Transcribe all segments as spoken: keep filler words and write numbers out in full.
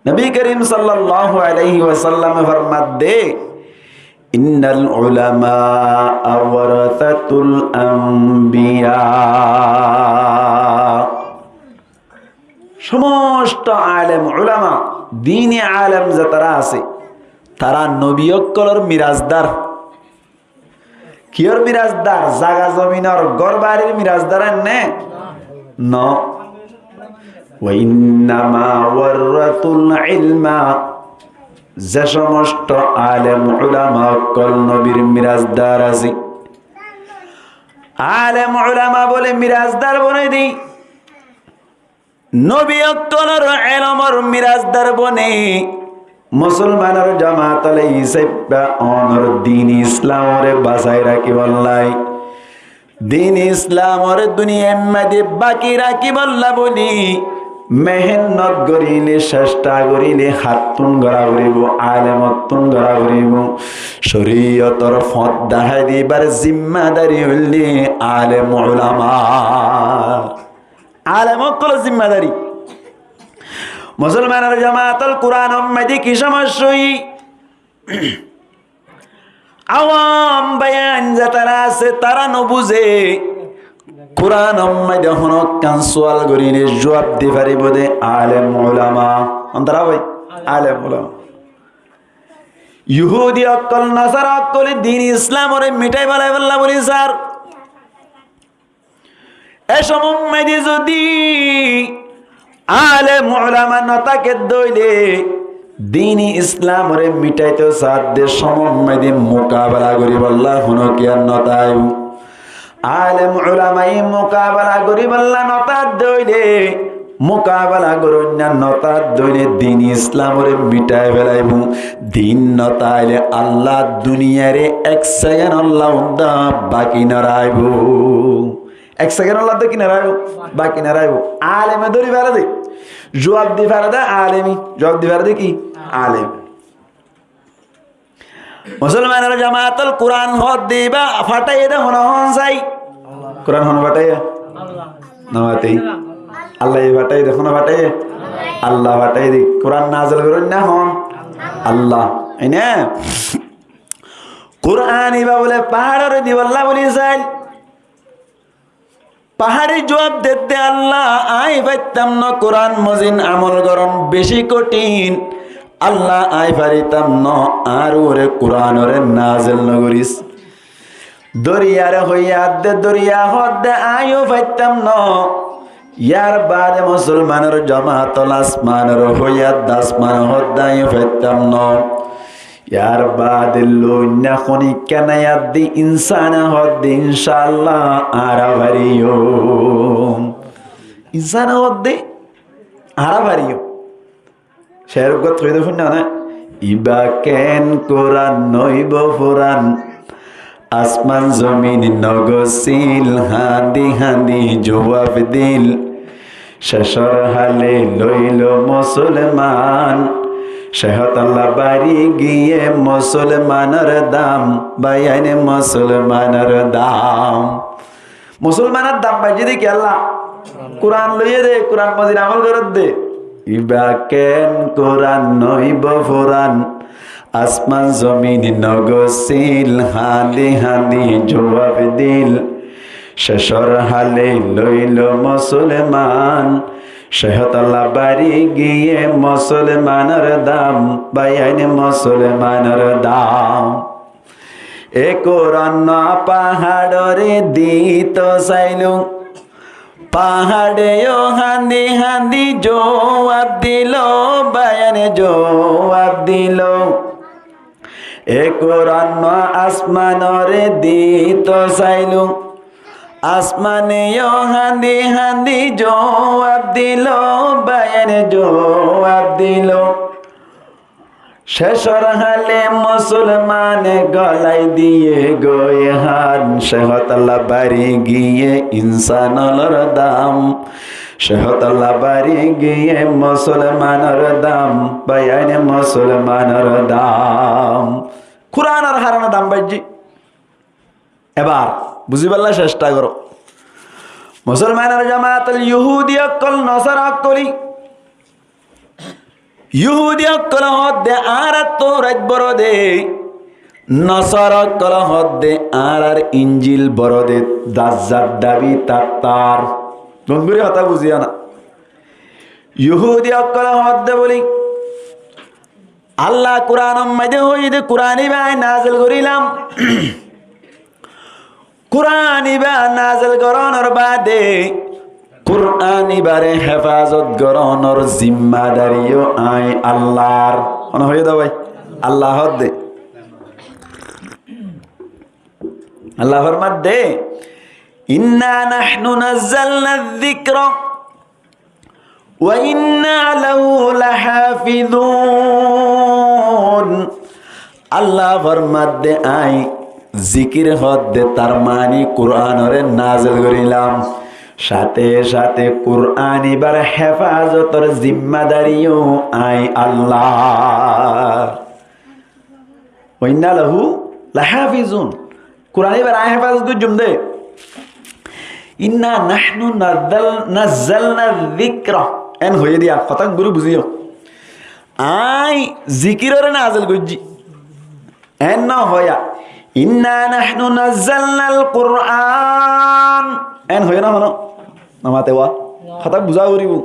Nobi Korim sallallahu alaihi wasallame formadde, "Innal ulama warasatul anbiya." Somosto alem ulama, dini alem zetará asé, tará nobi ókkolor mirasdar. Kiyór mirasdar? Zaga zominor, gór barir mirasdar enne? No. "Wa innama warrasul ilma." Ze somosto alem ulama ókkol nobir mirasdar asé. Alem ulama bóle mirasdar bone dé. Nobi ókkolor elomor mirasdar bone, musolmanor jamaat ókkole hísabe onor din Islamore basai rakíbolla, din Islamore duniyar maze baki rakíbolla buli mehénnot gorile, cesta gorile, hattún gora foribo, alemottún gora foribo. Coriyotor fót dahái dibar zimmadari óilde alem ulamar. Alem ókkolor zimmadari. Musolmanor jamaat ókkol, Kuranor maze ki somosya óiye? Awam báiyain zetará asé, tará no buzé. Kuranor maze honókkan sual gorile juab di faribo dé alem ulama. Hon tará bái? Alem ulama. Yuhudi ókkol, Nasara ókkole din Islamore mitai félaibolla buli sar. E somor maze zodi alem ulama no táke dé óile, din Islamore mitaito sar dé somor maze mukabela goribolla honókiyar no táibo. Alem ulamaye mukabela goribolla no táke dé óile, mukabela goróinna no táke dé óile din Islamore mitai félaibo. Din no táile Allah duniyare ek sekend olla uddá baki no rakíbo. Ek sekend olla uddá ki no rakíbo? Baki no rakíbo. Aleme dóri fare dé. Juab di fare dé alemi. Juab di fare dé ki? Alemi. Musolmanor jamaat ókkol, Kuran hoó dé ibá fathaiye dé hone, hon sai? Kuran hone fathaiye? No fathaiye. Allah ye fathaiye dé, hone fathaiye? Allah fathaiye dé. Kuran nazel goróinna hon? Allah. Ene? Kuran ibá bóle faháre dibolla buli sail. Faháre juab dedde, Allah, añí faittam no, Kuran mozin amol goron beci kothin. Allah, añí faritam no, añár uore Kuranore nazel no goris. Doriyare hoiyadde, doriya hoódde, añíyo faittam no. Yar baade musolmanor jamaat ókkol, asmanore hoiyadde, asmane hoódde, añíyo faittam no. Yar baade loinna honikka nai adde insane hoódde, "Incaallah, añára fariyum." Insane hoódde, "Añára fariyum." Ceer uggwá hoiyé dé fúinno né? Ibá ken Kuran noóibo furan, asman zomin no gosíl, hañdi hañdi juab dil. Cecor hale loilo musolman, cehót olla bari giyé musolmanor dam, báiyain musolmanor dam. Musolmanor dam baijjé dé kiyólla? Kuran loiyé dé, Kuran mozin amol gorér dé. Ibá ken Kuran noóibo furan, asman zomin no gosíl, hañdi hañdi juab dil. Cecor hale loilo musolman, cehót olla bari giyé musolmanor dam, báiyain musolmanor dam. E Kuran no faháre dito sailum, faháre yó hañdi hañdi juab dilo, báiyain juab dilo. E Kuran no asmanore dito sailum, asmane yó hañdi hañdi juab dilo, báiyain juab dilo. Cecor hale musolmane golai diyé goi han, cehót olla bari giyé insanor dam, cehót olla bari giyé musolmanor dam, báiyain musolmanor dam. Kuranor harone dam baijjé. Ebar buzibálla cesta goró. Musolmanor jamaat ókkol, Yuhudi ókkol, Nasara ókkol, Yuhudi ókkole hoódde añárar Tourait boro de, Nasara ókkole hoódde añárar Injil boro de, dazzar dabi tattar. Gom gorí hotá buzíyo na. Yuhudi ókkole hoódde bóli, Allah Kuranor maze hoiyé de, Kuran íba añí nazil gorílam. Kuran íba nazil gorónor baade, Kuran íbare hefazot gorónor zimmadari yó añí Allar. Mone hoiyé de bái, Allah hoódde. Allah formadde, "Inna nahnu nazzalna zikra wa inna lahu lahafizun." Allah formadde, añí zikir hoódde tar mani Kuranore nazil gorílam, sáte sáte Kuran íbar hefazotor zimmadari yó añí Allah. Wa inna lahu lahafizun. Kuran íbar añí hefazot goijjum de. Inna nahnu nazzal-, nazzalna zikra. En hoiyé de, hotá gom gorí buzíyo. Añí zikirore nazil goijjí. En no hoiya. Inna nahnu nazzalnal Quran. En hoiyé na hono? No mate wa. Hotá buzá foribó.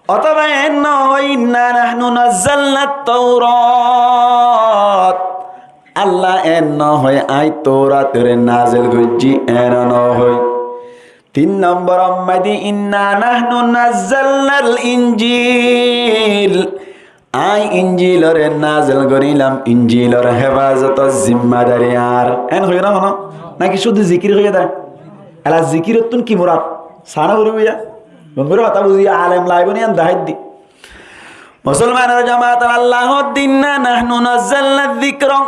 Otóba en no hoiya, "Inna nahnu nazzalna Taurat." Allah en no hoiya, "Añí Touratore nazil goijjí," en no hoiya. Tin nombor ot maze, "Inna nahnu nazzalnal Injil." Añí Injilore nazil gorílam, Injilor hefazotor zimmadari añár. En hoiyé na hono? Náki cúdu zikir hoiyé de? Ela zikirottún ki murad? Sána foribó ya. Gom gorí hotá buzíyo, alem laibo ni en dahái di. Musolmanor jamaat, Allah hoódde, "Inna nahnu nazzalna zikra."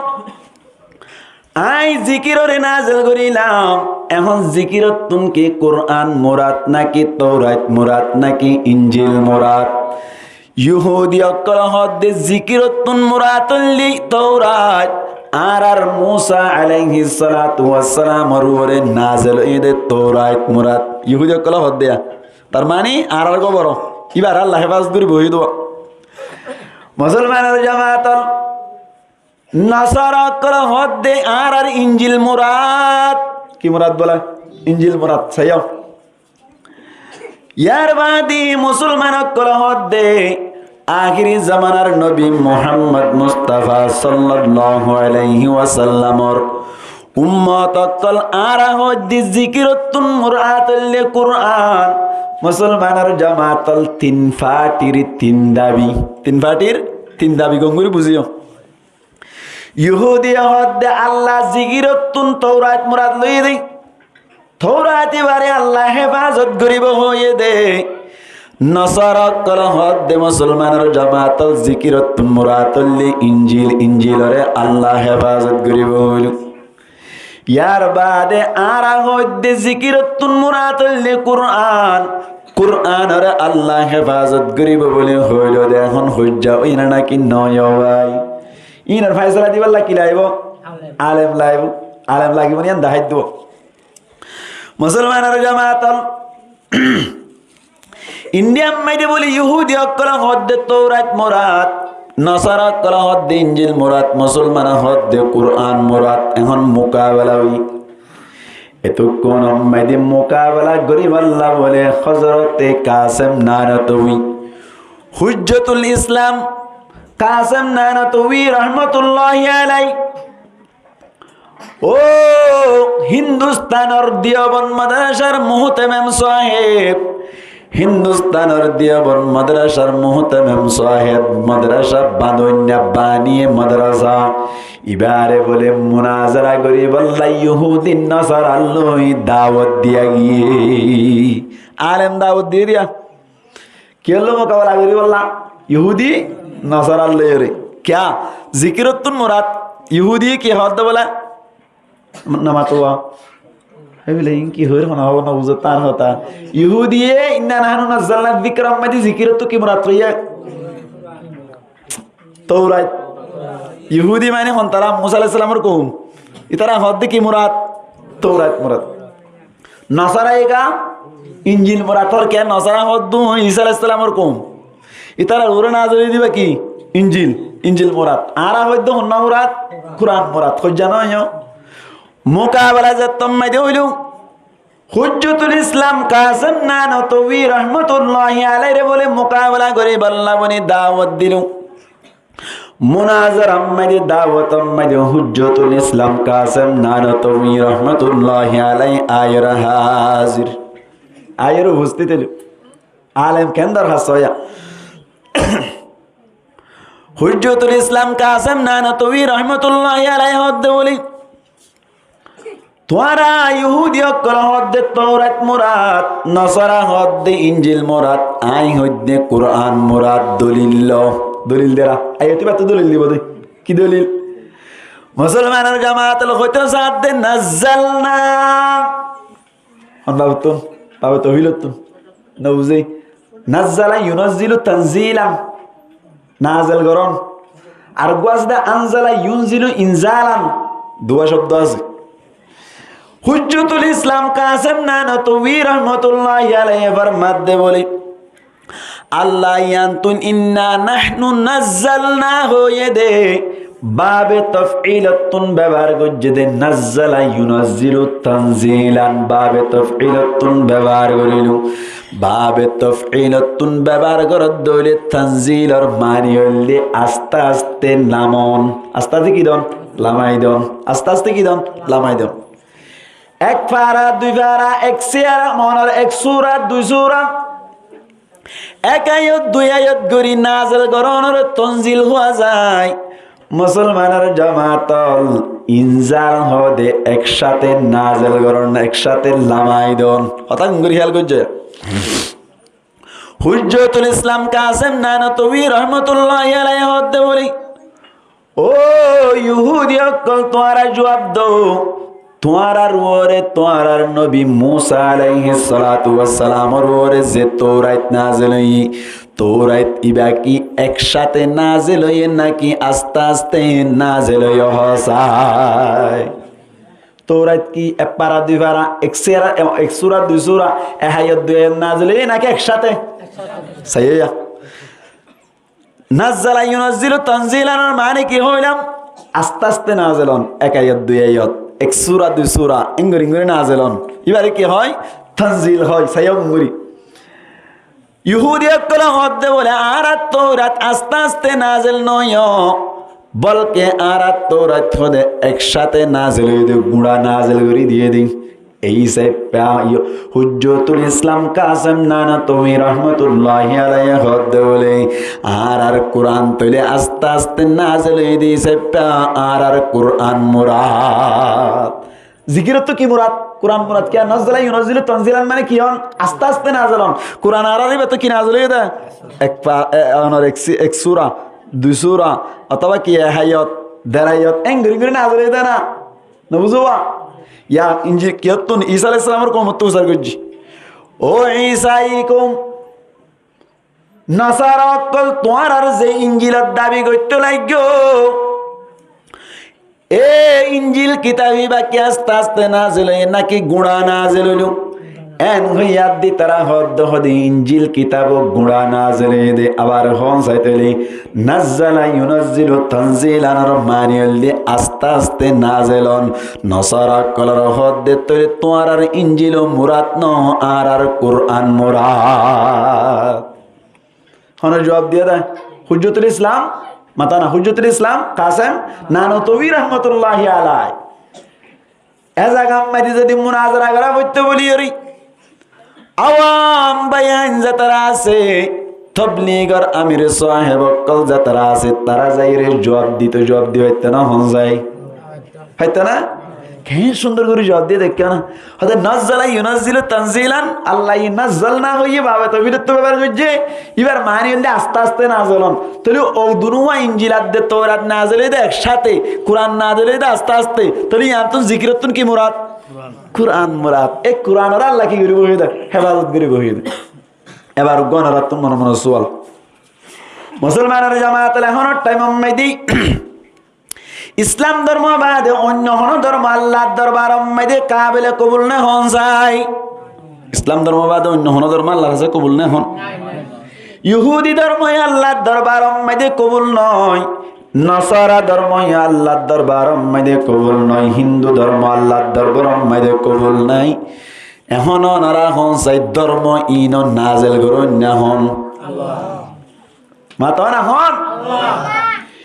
Añí zikirore nazil gorílam. Ehón zikirottún ki Kuran murad náki Tourait murad náki Injil murad? Yuhudi ókkole hoódde zikirottún murad óilde Tourait. Añárar Musa alaihissalatu wassalamor uore nazil óiye de Tourait murad. Yuhudi ókkole hoódde ya. Tar mani añárar goboro íbare Allah hefazot goríbo hoiyé de. Musolmanor jamaat ol, Nasara ókkole hoódde añárar Injil murad. Ki murad bóle? Injil murad. Saiyó. Yar baade musolman ókkole hoódde ahiri zamanar nobi Muhammad Mustafa sallallahu alaihi wasallamor ummot ókkol añára hoódde zikirottún murad óilde Kuran. Musolmanor jamaat ol, tin fatir tin dabi. Tin fatir tin dabi, gom gorí buzíyo. Yuhudi ókkole hoódde Allah zikirottún Tourait murad loiyé de. Tourait íbare Allah hefazot goríbo hoiyé de. Nasara ókkole hoódde musolmanor jamaat ol zikirottún murad óilde Injil, Injilore Allah hefazot goríbo hoiyé. Yar baade añára hoódde zikirottún murad óilde Kuran. Kuranore Allah hefazot goríbo buli hoiyé de, ehón hujja óiye né náki no óiye bái? Inor faisala dibálla ki laibo? Alem. Alem laibo. Alem lagibo ni en dahái dibo. Musolmanor jamaat ol, Indiar maze buli Yuhudi ókkole hoódde Tourait murad, Nasara ókkole hoódde Injil murad, musolmane hoódde Kuran murad. Ehón mukabela óiye. Etukkún ot maze mukabela goríballa buli Hozorote Kasem Nanotwi, Hujjatul Islam Kasem Nanotwi rahmatullahi alai, ó Hindustanor Diyobond madrasar muhtemem sáheb, Hindustanor Diyobond madrasar muhtemem sáheb, madrasa bañdóinna, baniye madrasa, ibare buli munazara goríballa Yuhudi Nasara loi dawot diya giyé. Alem dawot diye diya. Kiyólla mukabela goríballa? Yuhudi Nasara loiyóre. Kiyá? Zikirottún murad. Yuhudi ki hoódde bóle? Namato wa. Hé bóle, in ki hoór, hona hoór, no buzó tar hotá. Yuhudiye, "Inna nahnu nazzalna zikra" maze zikirottún ki murad hoiyé? Tourait. Yuhudi mani hon tara? Musa alaihissalamor koum. Itara hoódde ki murad? Tourait murad. Nasara ega Injil murad. Tor kiyá? Nasara hoódde Isa alaihissalamor koum. Ítarar uore nazil ói diba ki? Injil. Injil murad. Añára hoidde honna murad? Kuran murad. Hoijja no yo? Mukabela zettót maide óilo. Hujjotul Islam Kasem Nanotwi rahmatullahi alaihre bóle mukabela goríballa bóle dawot dilo. Munazara maide, dawot maide Hujjotul Islam Kasem Nanotwi rahmatullahi alaih aiyóre hazir. Aiyóre ufostit óilo. Alem ken dorhas óiya. Hujjotul Islam Kasem Nanotwi rahmatullahi alaih hoódde bóle, tuáñra Yuhudi ókkol hoódde Tourat murad, Nosara hoódde Injil murad, añí hoódde Kuran murad, dolil lo. Dolil dera. Aiyó, tuáñrattú dolil dibo de. Ki dolil? Musolmanor jamaat ókkol hoito saádde nazzalna. Hon babottún? Babe tofilotún. No buzé? Nazzala yunazzilu tanzilan. Nazil gorón. Ar uggwá asé de anzala yunzilu inzalan. Duwá cóbdo asé. Hujjotul Islam Kasem Nanotwi rahmatullahi alaihi formadde bóle, Allah yiánttún inna nahnu nazzalna hoiyé de, babe tof'ilottún bebohár goijjé de, nazzala yunazzilu tanzilan, babe tof'ilottún bebohár gorílo. Babe tof'ilottún bebohár goródde óile tanzilor mani óilde aste aste namon. Aste aste ki don? Lamai don. Aste aste ki don? Lamai don. Ek fara, dui fara, ek siyara, monor ek sura, dui sura. Ek ayat, dui ayat gorí nazil gorónore tanzil hoó zai. Musolmanor jamaat ókkol, inzal hoó de ek cáte nazil gorón, ek cáte lamai don. Hotá gorí héyal goijjó. Hujjotul Islam Kasem Nanotwi rahmatullahi alaihi hoódde bóle, ó Yuhudi ókkol, tuáñra juab do. Tuáñrar uore tuáñrar nobi Musa alaihis salatu wassalamor uore ze Tourat nazil óiye, Tourat íba ki ek cáte nazil óiye náki aste aste nazil óiye hoó sai? Tourat ki ek fara, dui fara, ek siyara, ek sura, dui sura, ek ayat, dui ayat nazil óiye náki ek cáte? Sai óiya. Nazzala yunazzilu tanzilanor mani ki hoilam? Aste aste nazil on, ek ayat, dui ayat, ek sura, dui sura, engori engori nazil on. Ibare ki hoó? Tanzil hoó, sai ókkol gorí. Yuhudi ókkole hoódde bóle, añárar Tourat aste aste nazil no óiye, bolke añárar Tourat hoó de ek cáte nazil óiye de, gura nazil gorí diye de. Ei hísafe Hujjotul Islam Kasem Nanotwi rahmatullahi alaihi hoódde bóle, añárar Kuran tóile aste aste nazil óiye de hísafe añárar Kuran murad. Zikirottú ki murad? Kuran murad. Kiyá? Nazzala yunazzilu tanzilan mane ki hon? Aste aste nazil on. Kuran añárar íbattú ki nazil óiye de? Ek fa-, e, onor ek si-, ek sura, dui sura, otóba ki ek ayat, der ayat, engori engori nazil óiye de na. No buzó ba? Ya, Injil kiyottún? Isa alaihis salamor koumottú fusár goijjé. Ó Isai koum, Nasara ókkol, tuáñrar ze Injilor dabi goittó laiggó, e Injil kitab íba ki aste aste nazil óiye náki gura nazil óilo? En hoiyé de tará hoódde hoó de Injil kitab gura nazil óiye de. Abar hoón sai tóile, nazzala yunazzilu tanzilanor mani óilde aste aste nazil on. Nasara ókkolor hoódde tóile tuáñrar Injil murad no, añárar Kuran murad. Hone juab diye de? Hujjotul Islam, matá na, Hujjotul Islam Kasem Nanotwi rahmatullahi alaihi. E zagat maze zodi munazara gora foitto buli gori, awam báiyain zetará asé, tobligor amir sáheb ókkol zetará asé, tará zaiyóre juab dito, juab di faitto na, hon zai? Faitto na? Keén cúndor gori juab diye dekó na. Hoóde nazzala yunazzilu tanzilan, Allaye nazzalna hoiye babe tofilottu bebohar goijje, ibar mani óilde aste aste nazil on. Tóile ou dunuwa Injil ar de Tourat nazil óiye de ek cáte, Kuran nazil óiye de aste aste. Tóile yiánttun zikirottún ki murad? Kuran murad. E Kuranore Allah ki goribo hoiye de? Hefazot goribo hoiye de. Ebar uggwá onorattún mone mone sual. Musolmanor jamaat ókkol, ehónor thaimor maze Islam dormo bade oinno hono dormo Allahr dorbaror maze kabile kobul né hon sai? Islam dormo bade oinno hono dormo Allahr hañse kobul né hon? Yuhudi dormo yó Allar dorbaror maze kobul noó, Nasara dormo yó Allar dorbaror maze kobul noó, Hindu dormo Allar dorbaror maze kobul noó. Ehón onora hon sai dormo ino nazel goróinna hon? Mató na hon?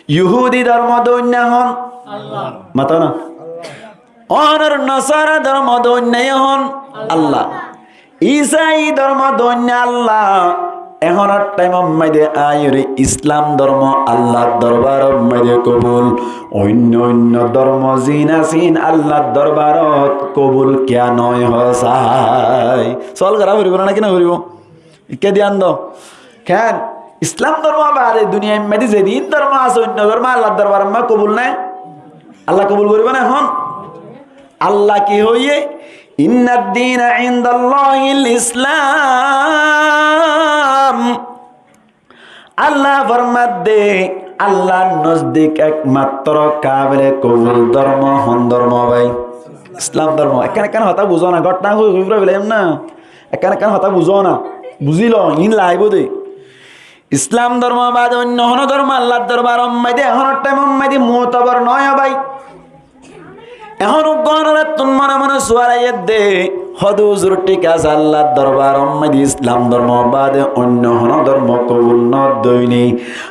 Yuhudi dormo doinna hon? Mató na? Onor Nasara dormo doinna yó hon? Allah. Isai dormo doinna Allah. Ehónor thaimor maze aiyóre Islam dormo Allar dorbaror maze kobul. Oinno oinno dormo zin asé ín Allar dorbarot kobul kiyá noó hosai? Sual gorá foribó na, naki no foribó? Ikká diyan do. Ken? Islam dormo bade duniyair maze zedún dormo asé, oinno dormo Allar dorbaror maze kobul noó. Allah kobul goribó na ehón? Allah ki hoiyé? Inna dina indallahil Islam. Allah formadde, Allar nozdik ekmatro kabile kobul dormo hon dormo bái? Islam dormo. Ekkán ekkán hotá buzó na, gótna hoi hoi fura felaiyum na. Ekkán ekkán hotá buzó na, buzílo, ín laibó de. Islam dormo bade oinno hono dormo Allar dorbaror maze ehónor thaimor maze mutobar noó bái. Ehón uggwá onorattún mone mone sual aiyér de, hodé huzur thík asé, Allar dorbaror maze Islam dormo bade oinno hono dormo kobul noó de óile,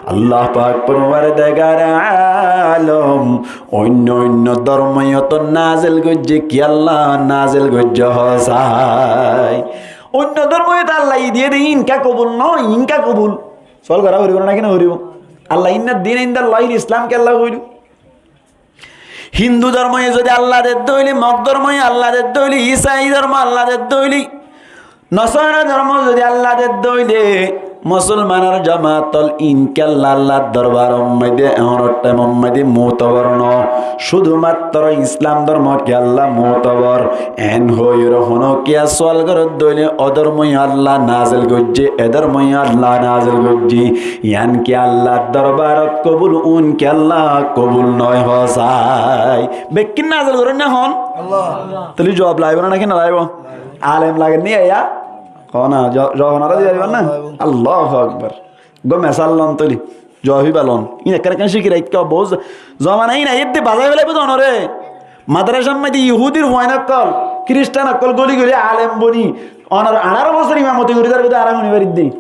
Allah pak porwardigare alom oinno oinno dormo yó to nazel goijjé, ki Allah nazel goijjé hosai? Oinno dormo yó to Allah ye diyé de, ín kiyá kobul noó, ín kiyá kobul? Sual gorá foribó na, naki no foribó? Allah inna dina indallahil Islam kiyólla hoiló? Hindu dormo yó zodi Allah dedde óile, Mog dormo yó Allah dedde óile, Isai dormo Allah dedde óile, Nasara dormo zodi Allah dedde óile, Musolmanor jamaat ol, ín kiyólla Allar dorbaror maze ehónor thaimor maze mutobar noó? Cúdu matro Islam dormo kiyólla mutobar? En hoiyóre hono kiyá sual goródde óile, ó dormo yó Allah nazel goijjé, e dormo yó Allah nazel goijjé, yián ki Allar dorbarot kobul, un ki Allah kobul noó hosai? Bekkín nazel goróinna hon? Allah. Tóile juab laibo na, naki no laibo? Alem lager ni iyá? Hoó na, ju-, juab onora di faribá na? Allahu Akbar. Uggwá mesal lon tóile, juab ibá lon. Ín ekkán ekkán cíki raikká, bout zomana ín aiyér de bazai felaibó de onore. Madrasar maze yuhudir fuain okkol, kiristan okkol góli góli alem boni, onor añçáro bosór imamoti gorí zargói de añára húni farir de.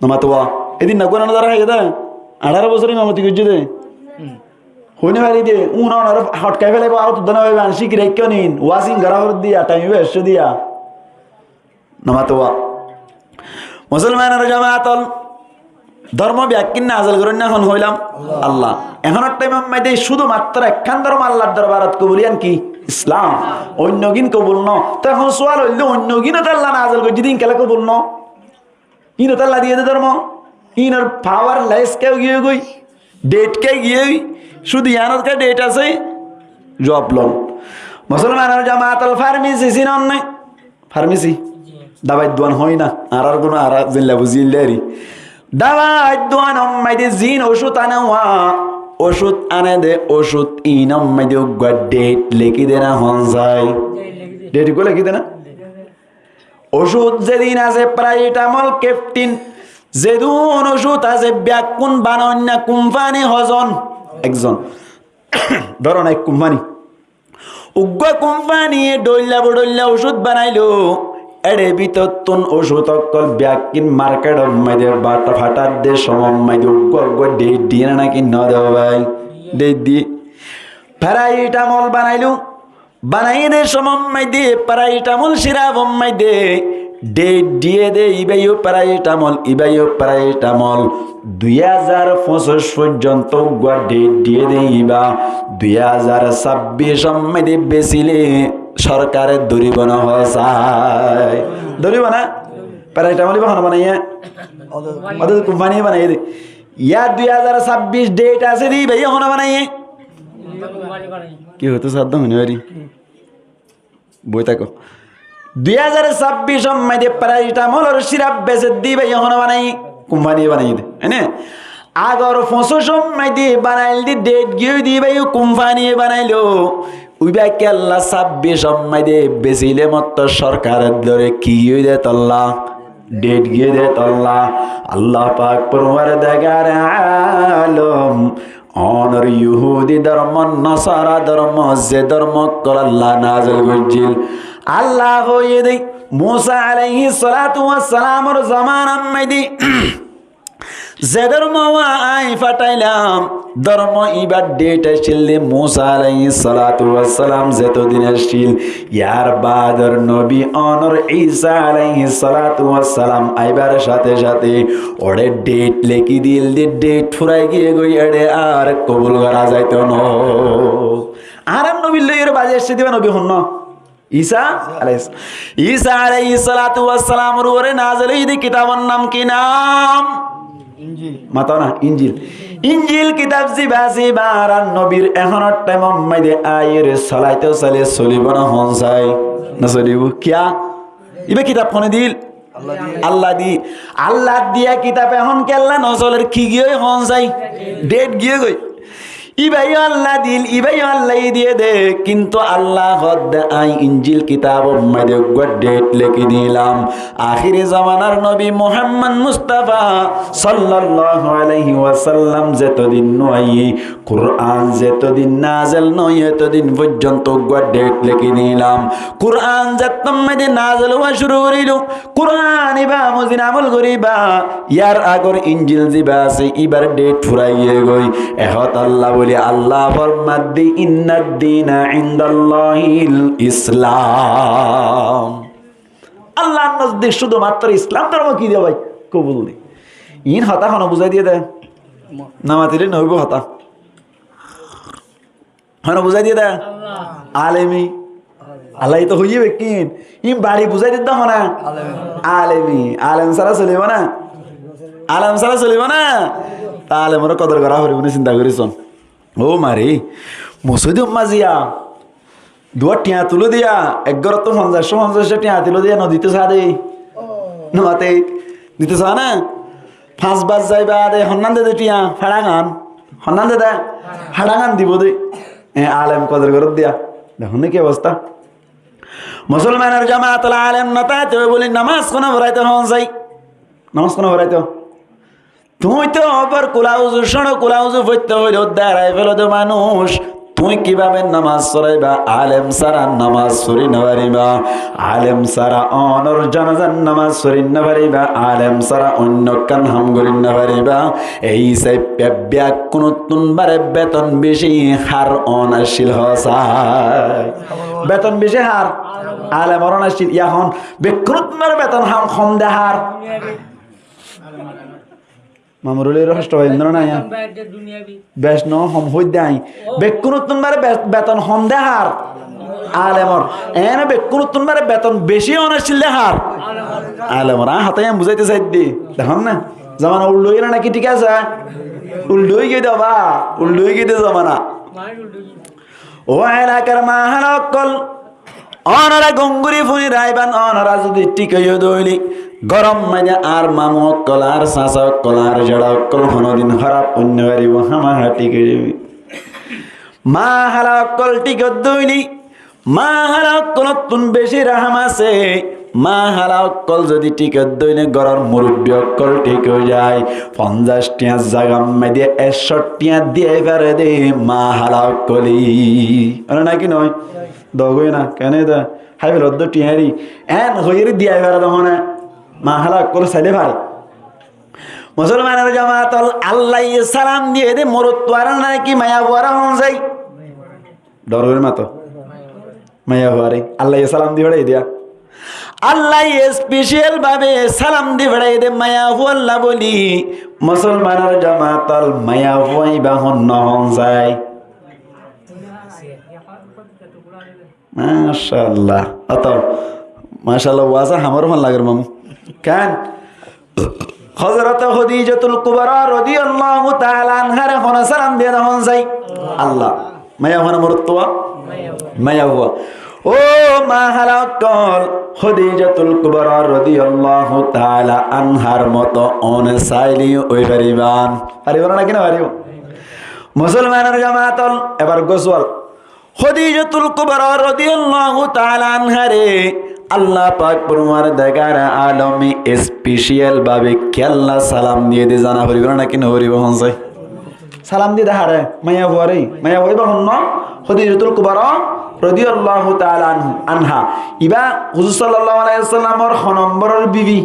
No mató ba? Edin na Kuran dara háiye de, añçáro bosór imamoti goijjé de. Húni fari de, un onore hotkai felaibo, aut dona faibo, an cíki raikká nin, wazin gorá forer de, taim ibá ecce de. No mató ba? Musolmanor jamaat ol, dormo bekkín nazel goróinna hon hoilam? Allah. Ehónor thaimor maze cúdu matro ekkán dormo Allar dorbarot kobul, yián ki? Islam. Oinno gín kobul noó. Tó ehón sual óilde, oinno gín ó to Allah nazel goijjé de, ín kiyólla kobul noó? Ín ó to Allah diyé de dormo. Ínor pawar les kiyá giyé goi? Deit kiyá giyé goi? Cúdu yiánor kiyá deit asé? Juab lon. Musolmanor jamaat ol, farmesi sinon né? Farmesi. Dabai duan hoó na. Añárar gúno añára zeilla buzí eilla ari. Dabai duanor maze zin ocút ane wá, ocút ane de, ocút inor maze uggwá deit lekí de na hon sai? Deit uggwá lekí de na? Ocút zedún asé, paracetamol, Keptin, zedún ocút asé, bekkún banoinna kumpani hozon? Ekzon. Dóro na ek kumpani. Uggwá kumpaniye dhoilla bodhoilla ocút banailó. Ére bútottún ocút okkol bekkín marketor maze bata fatar de somor maze uggwá uggwá deit diyé na, naki no de bái? Deit diyé. Paracetamol banailó. Banaiyé de somor maze, paracetamol sirapor maze deit diyé de, ibá yó paracetamol, ibá yó paracetamol. Dui házar foñsíc foijjonto uggwá deit diyé de ibá. Dui házar sábbicor maze besile sorkare dóribo na hosai? Dóribo na? Paracetamol ibá hone banaiyé? Óde kumpaniye banaiyé de. Yá dui házar sábbic deit asé de, ibá yó hone banaiyé? Ki hoitó saddé hone bari? Boi táko. Dui házar sábbicor maze paracetamolor sirap bese de ibá yó hone banaiyé? Kumpaniye banaiyé de. Ene? Agor foñsícor maze banail de, deit giyói de, ibá yó kumpaniye banailó. Ibá kiyólla sábbicor maze besile mottor sorkare dóre, ki óiye de tolla? Dheit giyé dé tolla. Allah pak forwardigare alom. Onor Yuhudi dormo, Nasara dormo, ze dormo ókkol Allah nazil goijjíl. Allah hoiyé dé Musa alaihissalatu wassalamor zomanar maze ze dormo añí fatailam, dormo ibar dheit accíl dé Musa alaihissalatu wassalam zetodin accíl. Yar baador nobi onor Isa alaihissalatu wassalam aibar sáte sáte óre dheit lekí dil dé, dheit furai giyé goi, ére ar kobul gora zaito no. Añárar nobi loi ére bazi accíl dé nobi hon no? Isa alaihis-, Isa alaihissalatu wassalamor uore nazil óiye dé kitabor nam ki nam? Injil. Mato na, Injil. Injil kitab ziba asé, iba añárar nobir ehónor thaimor maze aiyóre solaito saile solibo na hon sai? No solibo. Kiyá? Iba kitab hone dil? Allah di. Allah diya kitab ehón kiyólla no soler, ki giyé hon sai? Dheit giyé goi. Iba yó Allah dil, iba yó Allah ye diyé dé, kintu Allah hoódde añí Injil kitabor maze uggwá dheit lekí dilam. Ahéri zomanar nobi Muhammad Mustafa sallallahu alaihi wasallam zetodin no aiyé, Kuran zetodin nazil no óiye, etodin foijjonto uggwá dheit lekí dilam. Kuran zetodin maze nazil ówa cúru goríl, Kuran iba mozin amol goríba, yar agor Injil ziba asé, ibar dheit furai giyé goi. Ehót Allah buli, Allah formadde, "Innad dina indallahil Islam." Allahr nozdik cúdu matro Islam dormo ki dé bái? Kobul dé. Iín hotá hone buzái diyé dé? No matile no óibo hotá. Hone buzái diyé dé? Allah. Alemi. Allah ye to hoiyé bekkín. Iín bari buzái diyé dé hone? Alemi. Alemi. Alem sára solibo na? Alem sára solibo na? Te alemor kodor gora foribo né, sinta gorí son. Ó mari, mosóidor maze ziya duwá thiañ tulí diya, ek górottu fonzaiccó fonzaiccó thiañ tulí diya no dito saá dé? No mate, dito saá na? Fañs bar zai baade honnán de dé thiañ? Façágan. Honnán de dé? Façágan dibo dé. E, alem kodor goródde diya. Dekón né ki obosta? Musolmanor jamaat, alem no táite óile buli nomás hone foraito hon sai? Nomás hone foraito? Tuñí to óbar kula uzu, cóñço kula uzu foitto hoile ódde arai felo de manúic. Tuñí kibábe nomás foraiba? Alem sára nomás fori no fariba. Alem sára onor zonazar nomás fori no fariba. Alem sára oinno ekkán ham gori no fariba. Ei hísabe bekkúnottún bare beton beci hár on accíl hoó sai? Beton beci hár? Alemor on accíl. Ehón bekkúnottún bare beton ham hom de hár? Mamuruli ro hosto hoiye, endilla na ya? Bec no hom hoiye de añí. Bekkúnottún bare be-, beton hom de hár? Alemor. Ene bekkúnottún bare beton beci on accíl de hár? Alemor. Añí hotá yián buzaito saidde. Dekón na? Zamana uldha ói giyé né naki thík asé? Uldha ói giyé de ba, uldha ói giyé de zamana. Ó elakar mahala ókkol, onora gom gori funi raiban, onora zodi thík óiyo de óile, góror maze añár mamu ókkol, añár sasa ókkol, añár jera ókkol honodin hóraf ói no faribo, hámaha thík ói zaibo. Mahala ókkol thík óiyo de óile, mahala ókkolottún beci raham asé. Mahala ókkol zodi thík óiyo de óile góror murubbi ókkol thík ói zai, fonzaic thiañr zagar maze ekcó thiañ diyai fare de mahala ókkole. Ore naki no? Dogoi na, kene de? Hái felo de thiañri. En hoiyóre diyai fare de hone? Mahala ókkol saile fare. Musolmanor jamaat ókkol, Allaye salam diye de morotfuare naki maiyafuare hon sai? Dor gori mato. Maiyafuare. Allaye salam di ferai diya. Allaye special bábe salam di ferai de maiyafualla buli. Musolmanor jamaat ókkol, maiyafua iba hon no hon sai? Mashallah. Ato, mashallah, waza hamar hon lager mamu. Kan? Hozrot Hodijatul Kubra rodiyallahu taala anhare hone salam diye de hon sai? Allah. Maiyafua na morotfua? Maiyafua. Ó mahala ókkol, Hodijatul Kubra rodiyallahu taala anhar moto one saile ói fariba? Faribo na naki no faribo? Musolmanor jamaat ókkol, ebar uggwá sual. Hodijatul Kubra rodiyallahu taala anhare Allah pak forwardegare alome special bábe kiyólla salam diyé de zana foribó né naki no foribó, hon sai? Salam diyé de háre? Maiyafuaré. Maiyafua íba hon no? Khodijatul Kubra rodiyallahu taala anhu, anha. Íba huzur sallallahu alaihi wasallamor ho nomboror bibi?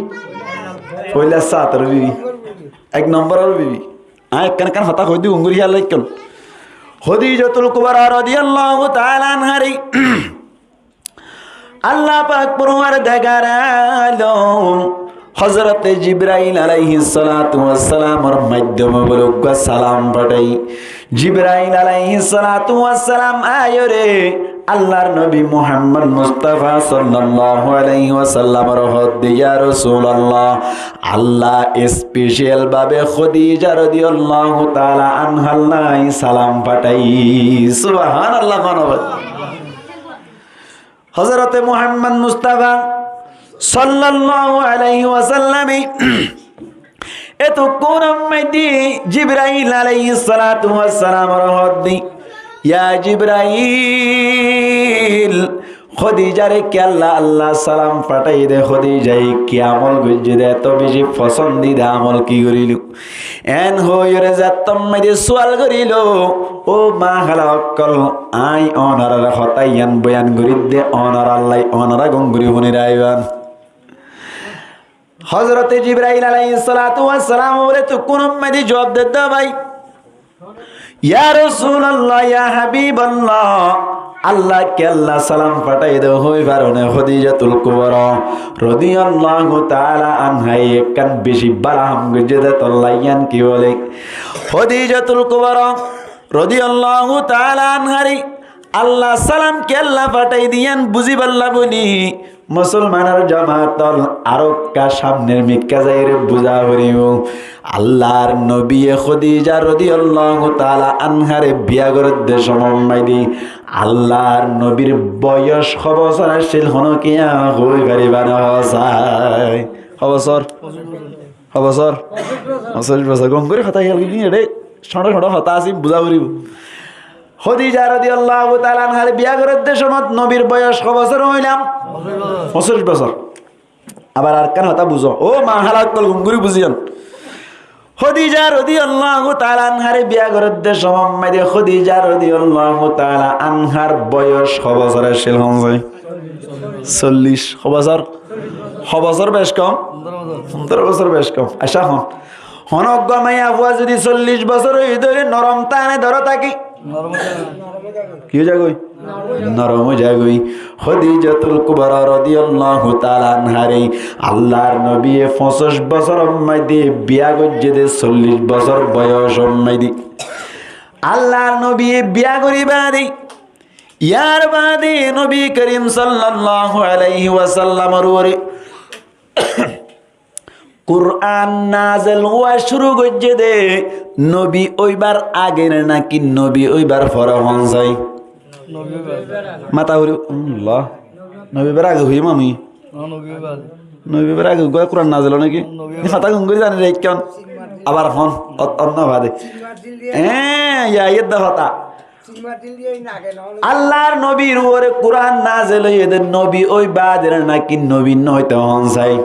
Foila sátor bibi. Ek nomboror bibi. Añí ekkán ekkán hotá hoi di, gom gorí hiyal raikkón. Khodijatul Kubra rodiyallahu taala anhare Allah pak forwardegare alom Hozrote Jibrail alaihis salatu wassalamor maiddome bóle uggwá salam fathai. Jibrail alaihis salatu wassalam aiyóre Allahr nobi Muhammad Mustafa sallallahu alaihi wasallamore hoó de, "Ya Rasulallah, Allah special bábe Khadija rodiyallahu taala anhallái salam fathai." Subhanallah, manobor. Hozrote Muhammad Mustafa sallallahu alaihi wasallame etukkúnor maze Jibrail alaihis salatu wassalamore hoó de, "Ya Jibrail, Khadijare kiyólla Allah salam fathai de, Khadijaye ki amol goijjé de, eto beci fosondida amol ki gorílo?" En hoiyóre zettót maze sual gorílo, "Ó mahala ókkol, añí onorar hotá yián boyan gorí de, onorallái onora gom gorí fúni raiban." Hozrote Jibrail alaihis salatu wassalam bóle, etukkúnor maze zuab de de bái, "Ya Rasulallah, ya Habiballah, Allah kiyólla salam fathai de hoi faron né, Khodijatul Kubra rodiyallahu taala anhaye ekkán beci bála ham goijjé de, tolla yián ki bóle?" Khodijatul Kubra rodiyallahu taala anhare Allah salam kiyólla fathai de yián buzibálla buli Musolmanor jamaat ól, arókka samner mikká zaiyóre buzá foribó. Allahr nobiye Khadija rodiyallahu taala anhare biya gorédde somot maze Allahr nobir boyos ho bosór accíl, hono kiyá hoi fariba né, hosai? Ho bosór? Ho bosór? Foñsíc bosór. Gom gorí hotá hiyal gorí, ere cóñço cóñço hotá asé, buzá foribó. Khadija rodiyallahu taala anhare biya gorédde somot nobir boyos ho bosór óilam? Foñsíc bosór. Abar arekkán hotá buzó. Ó mahala ókkol, gom gorí buziyón. Khadija rodiyallahu taala anhare biya gorédde somot maze Khadija rodiyallahu taala anhar boyos ho bosór accíl, hon sai? Sollic. Ho bosór? Ho bosór bec kom? Fondoro bosór bec kom. Accá, hon. Hono uggwá maiyafua zodi sollic bosór óiye de óile norom táke né dóro táke? Ki ói zagói? Norom ói zagói. Khodijatul Kubra rodiyallahu taala anhare Allahr nobiye foñsíc bosóror maze biya goijjé de, sollic bosór boyosor maze. Allahr nobiye biya gorí bade, yar bade nobi korim sallallahu alaihi wasallamor uore Kuran nazel ówa cúru goijjé de, nobi óibar age né naki nobi óibar fore, hon sai? Nobi óibar. Mata hori, Allah. Nobi óibar age hoiyé mami. Nobi óibar. Nobi óibar age goi Kuran nazel ó naki? Nobi óibar. Hotá gom gorí zani raikkón. Abar hon, ot-, onno bade. Eñ, ya, yedde hotá. Allahr nobir uore Kuran nazel óiye de nobi ói bade né naki nobi no óite, hon sai?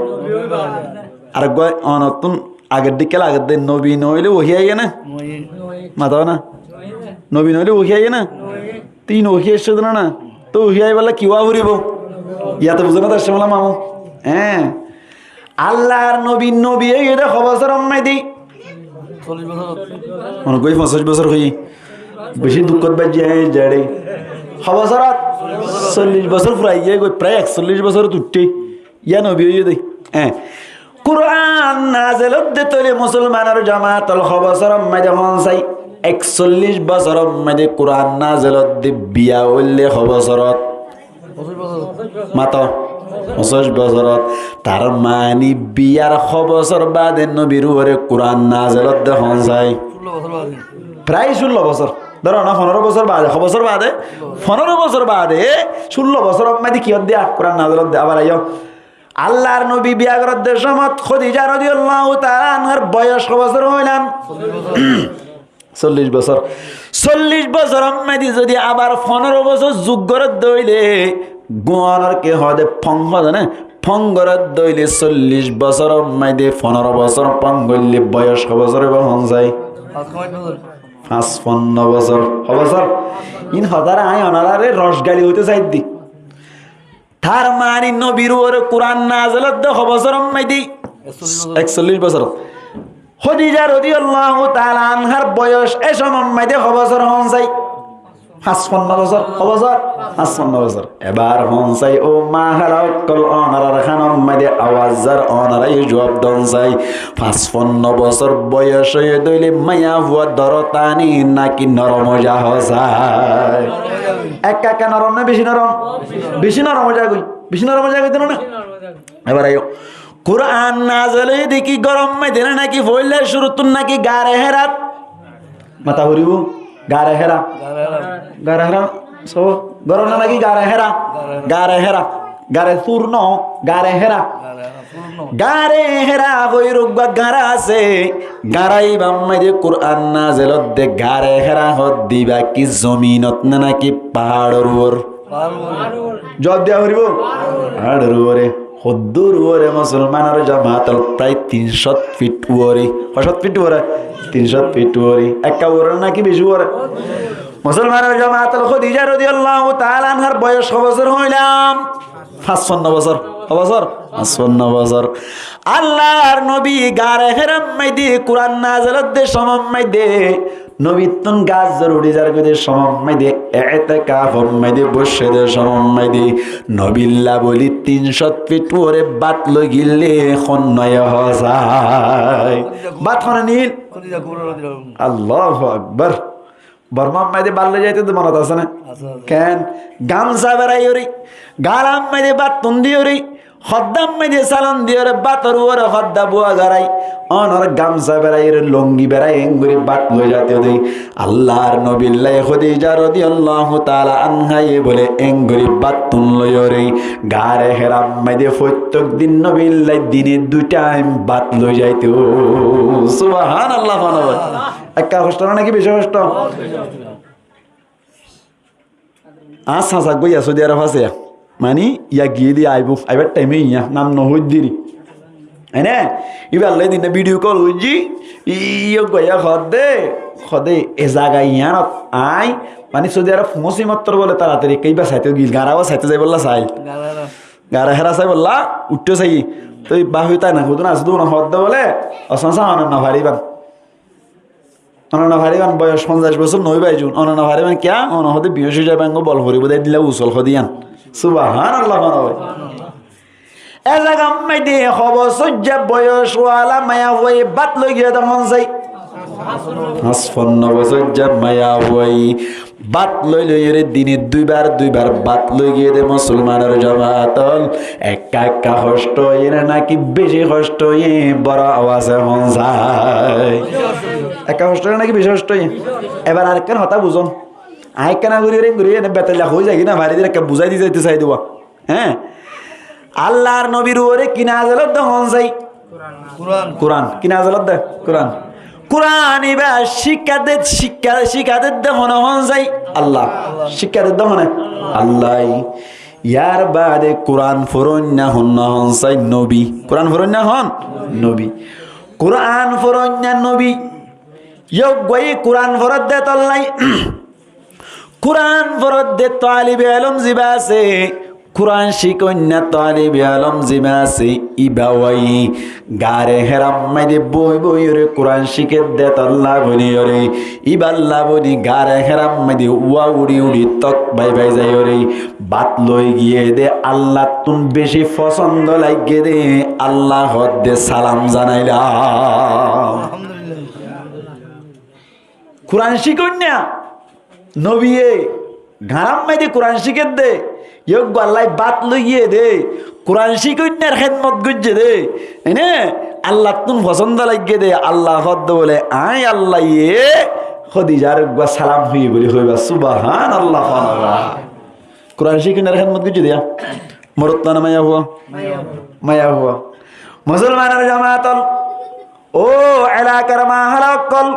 Ar uggwá onottún ager dikká lage de, nobi no óile wohi aiyé né? Mata na. Nobi no óile wohi aiyé né? Tin wohi aiccé de na? Tó wohi aibálla ki ówa foribó? Yate buzó na, tar samala mamu. Eñ. Allahr nobi, nobi óiye de ho bosóror maze? Sollic bosór. Mone gorí foñsíc bosór hoiyé. Beci dukkót baijjé, eñ, zere. Ho bosórot? Sollic bosór furaiye goi, prai eksollic bosórot uiththé. Yá nobi óiye de. Eñ. Kuran nazel ódde tóile musolmanor jamaat ól, ho bosóror maze, hon sai? Eksollic bosóror maze Kuran nazel ódde, biya óilde ho bosórot? Mato, foñsíc bosórot. Tar mani biyar ho bosór bade nobir uore Kuran nazel ódde, hon sai? Prai cúllo bosór. Dóro na, fonoro bosór bade, ho bosór bade, fonoro bosór bade, cúllo bosóror maze ki ódde? Kuran nazel ódde. Abar aiyó. Allahr nobi biya gorédde somot Khadija rodiyallahu taala anhar boyos ho bosór óilam? Sollic bosór. Sollic bosóror maze zodi abar fonoro bosór zug gorédde óile, Guánor ki hoó de, fong hoó de né? Fong goródde óile sollic bosóror maze fonóro bosór fong goillé boyos hó bosór óibo hon sai? Fañsfonno bosór. Hó bosór? Iín hotáre añí onoráre rosgali hoitó saiddi. Tar mani nobir uore Kuran nazel ódde hó bosóror maze? Eksollic bosór. Hódija rodiyallahu taala anhar boyos e somor maze hó bosór hon sai? Fañsfonno bosór. Hó bosór? Fañsfonno bosór. Ebar hon sai, ó ma hala ókkol, onorar hanor maze awaz zar, onorá yó juab don sai. Fañsfonno bosór boyos óiye de óile maiyafua dóro tani náki norom ói za hó sai? Ekka ekka norom né beci norom? Beci norom ói zagói. Beci norom ói zagói de no né? Ebar aiyó. Kuran nazel óiye de ki góror maze né náki foila curuttún náki gare hérat? Mata foribo. Gare héra. Gare héra. Só, góror nam náki gare héra? Gare héra. Gare Sur no, gare héra. Gare héra hoiyóre uggwá gare asé. Gare ibár maze Kuran nazel ódde gare héra hoó de ibá ki zominot né náki faáror uore? Juab diya foribo. Faáror uore. Hoddúr uore musolmanor jamaat ol? Prai tin cót fit uore. Hó cót fit uore? Tin cót fit uore. Ekka uore náki beci uore? Musolmanor jamaat ol, Hódija rodiyallahu taala anhar boyos hó bosór hoilam? Fañsfonno bosór. Hó bosór? Fañsfonno bosór. Allar nobi gare hérar maze Kuran nazel ódde somor maze nobittún gas zor uçí zargói de somor maze, etekafor maze boiccé de somor maze, nobilla bóli tin cót fit uore bát loi giyé de hon noya hó sai? Bát hone nil? Allahu Akbar. Bormar maze bát loi zaito de monot asé né? Asé, asé. Ken? Gamsa beraiyóre, galar maze báttun diyoré, hoddár maze salon diyoré bátor uore hodda bua garai, onor gamsa beraiyóre, longi berai, engori bát loi zaito de. Allar nobillai Hódija rodiyallahu taala anhaye bóle engori báttun loiyóre gare hérar maze fottek din nobillai dine dui thaim bát loi zaito. Subhanallah, fanabad. Ekka hoctó né náki beci hoctó? Añár sasa goi asé Saudi Arab asé ya. Mani ya giyé de aibo, aibar thaim óiye, nam no hoiddiri. Ene, ibá Allah dinna video call goijjí, i-, iyo goya hoó de, hoó de, e zaga iyanot añí, mani Saudi Arab foóñsi mottor bóle taratari ekka ibá saito giyé, gare héra saito zaibolla sai. Gare héra. Gare héra saibolla uiththó sai. Toi báfi tai na, hodún asé de, uno hoó de bóle, osán sa ono no fariban. Ono no fariban, boyos fonzaic bosór no óiba ejun. Ono no fariban kiyá? Ono hoó de biyoc ói zaiban goi, bol foribo de, edilla usol hoó de yián. Subhanallah, mane bái. E zagar maze hó bosóijja boyos wala maiyafuaye bát loi giyé de hon sai? Fañsfonno bosóijja maiyafuaye bát loi loiyóre dine duibar duibar bát loi giyé de musolmanor jamaat ol. Ekka ekka hoctó óiye né náki beci hoctó óiye? Boro awaze hon sai? Ekka hoctó óiye né náki beci hoctó óiye? Ebar arekkán hotá buzón. Añí ekkána gorí, erén gorí, ene betalla hoi zai ki no fari de, ekka buzái di zaito sai de uwá. Hé? Allar nobir uore ki nazel ódde hon sai? Kuran. Kuran. Ki nazel ódde? Kuran. Kuran ibá cíkka de, cíkka, cíkka dedde hone hon sai? Allah. Cíkka dedde hone? Allah. Yar baade Kuran foróinna hon no hon sai? Nobi. Kuran foróinna hon? Nobi. Kuran foróinna nobi. Yó goi Kuran foródde tollai. Kuran foródde talibe elóm ziba asé, Kuran cíkoinna talibe elóm ziba asé, ibá wai gare héram maze boi boiyóre Kuran cíkedde tolla bóliyoré, ibálla bóli gare héram maze uwa uçi uçi tok bai bai zaiyoré, bát loi giyé de Allattún beci fosóndo laiggé de, Alla hoódde salam zanailám. Kuran cíkoinna nobiye garam maze Kuran cíkedde, yó uggwá Allai bát loi giyé de, Kuran cíkoinnar hédmot goijjé de, ene Allattún fosóndo laiggé de, Alla hoódde bóle, añí Allaye Hódijar uggwá salam hoiyé bóli hoiba, Subhánallah, Subhánallah. Kuran cíkoinnar hédmot goijjé de, morot na maiyafua? Maiyafua. Musolmanor jamaat ol, ó elakar ma hala ókkol,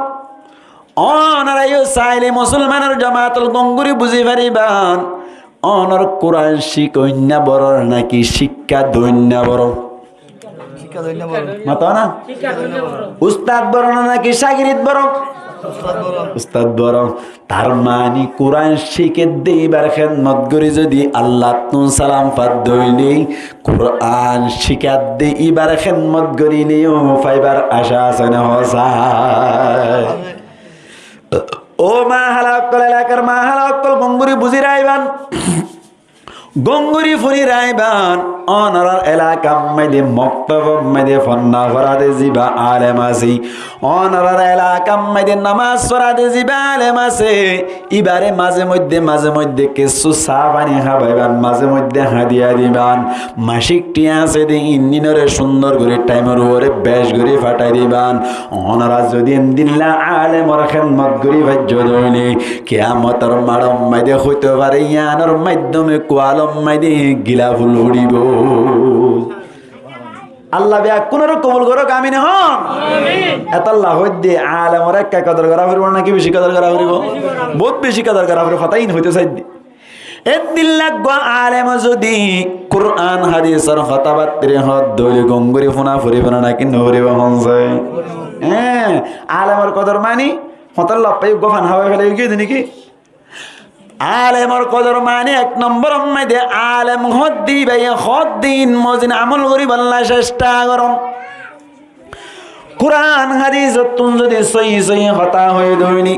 onorá yó sailé musolmanor jamaat ol gom gorí buzí faribán. Ónor Kuran cíkoinna boro náki cíkka doinna boro? Cíkka doinna boro. Mató na? Cíkka doinna boro. Ustad boro náki cágirit boro? Ustad boro. Ustad boro. Tar mani Kuran cíkedde íbar hédmot gorí zodi Allattún salam fadde óile, Kuran cíkadde íbar hédmot goríleyó faibar acá asé né hoó sai? Ó mahala ókkol, elakar mahala ókkol, gom gorí buzí raibán. Gom gorí fúni raibán, ónorar elakar maze, moktob maze fonná forade ziba alem asé, ónorar elakar maze nomaz forade ziba alem asé, íbare maze moidde, maze moidde kessú sá faní hábaiban, maze moidde hádiya diban. Macík thiañ asé de, indinore cúndor gorí thaimor uore bec gorí fathái diban. Ónora zodi endilla alemor hédmot gorí faijjó de óile, kiyamotor maçor maze hoito fare, yíanor maiddome kualor maze gilaf ful foribo. Allah beggúnore kobul gorouk, amin hoón. Amin. Etolla hoidde alemor ekka kodor gora foribo náki beci kodor gora foribo? Bout beci kodor gora foribo, hotá ín hoito saidde. Endilla uggwá alem zodi Kuran hadisor hotábattáre hoó de óile gom gorí fúna foribo né náki no foribo hoón sai? Hé, alemor kodor mani, hotár loppái uggwá fan hábai félai giyé de náki? Alemor kodor mani ek nombor maze alem hoó de íbaye hoó de ín mozin amol goríbolla cestha goron. Kuran hadisottún zodi sóiyi sóiyi hotá hoiyé de óile,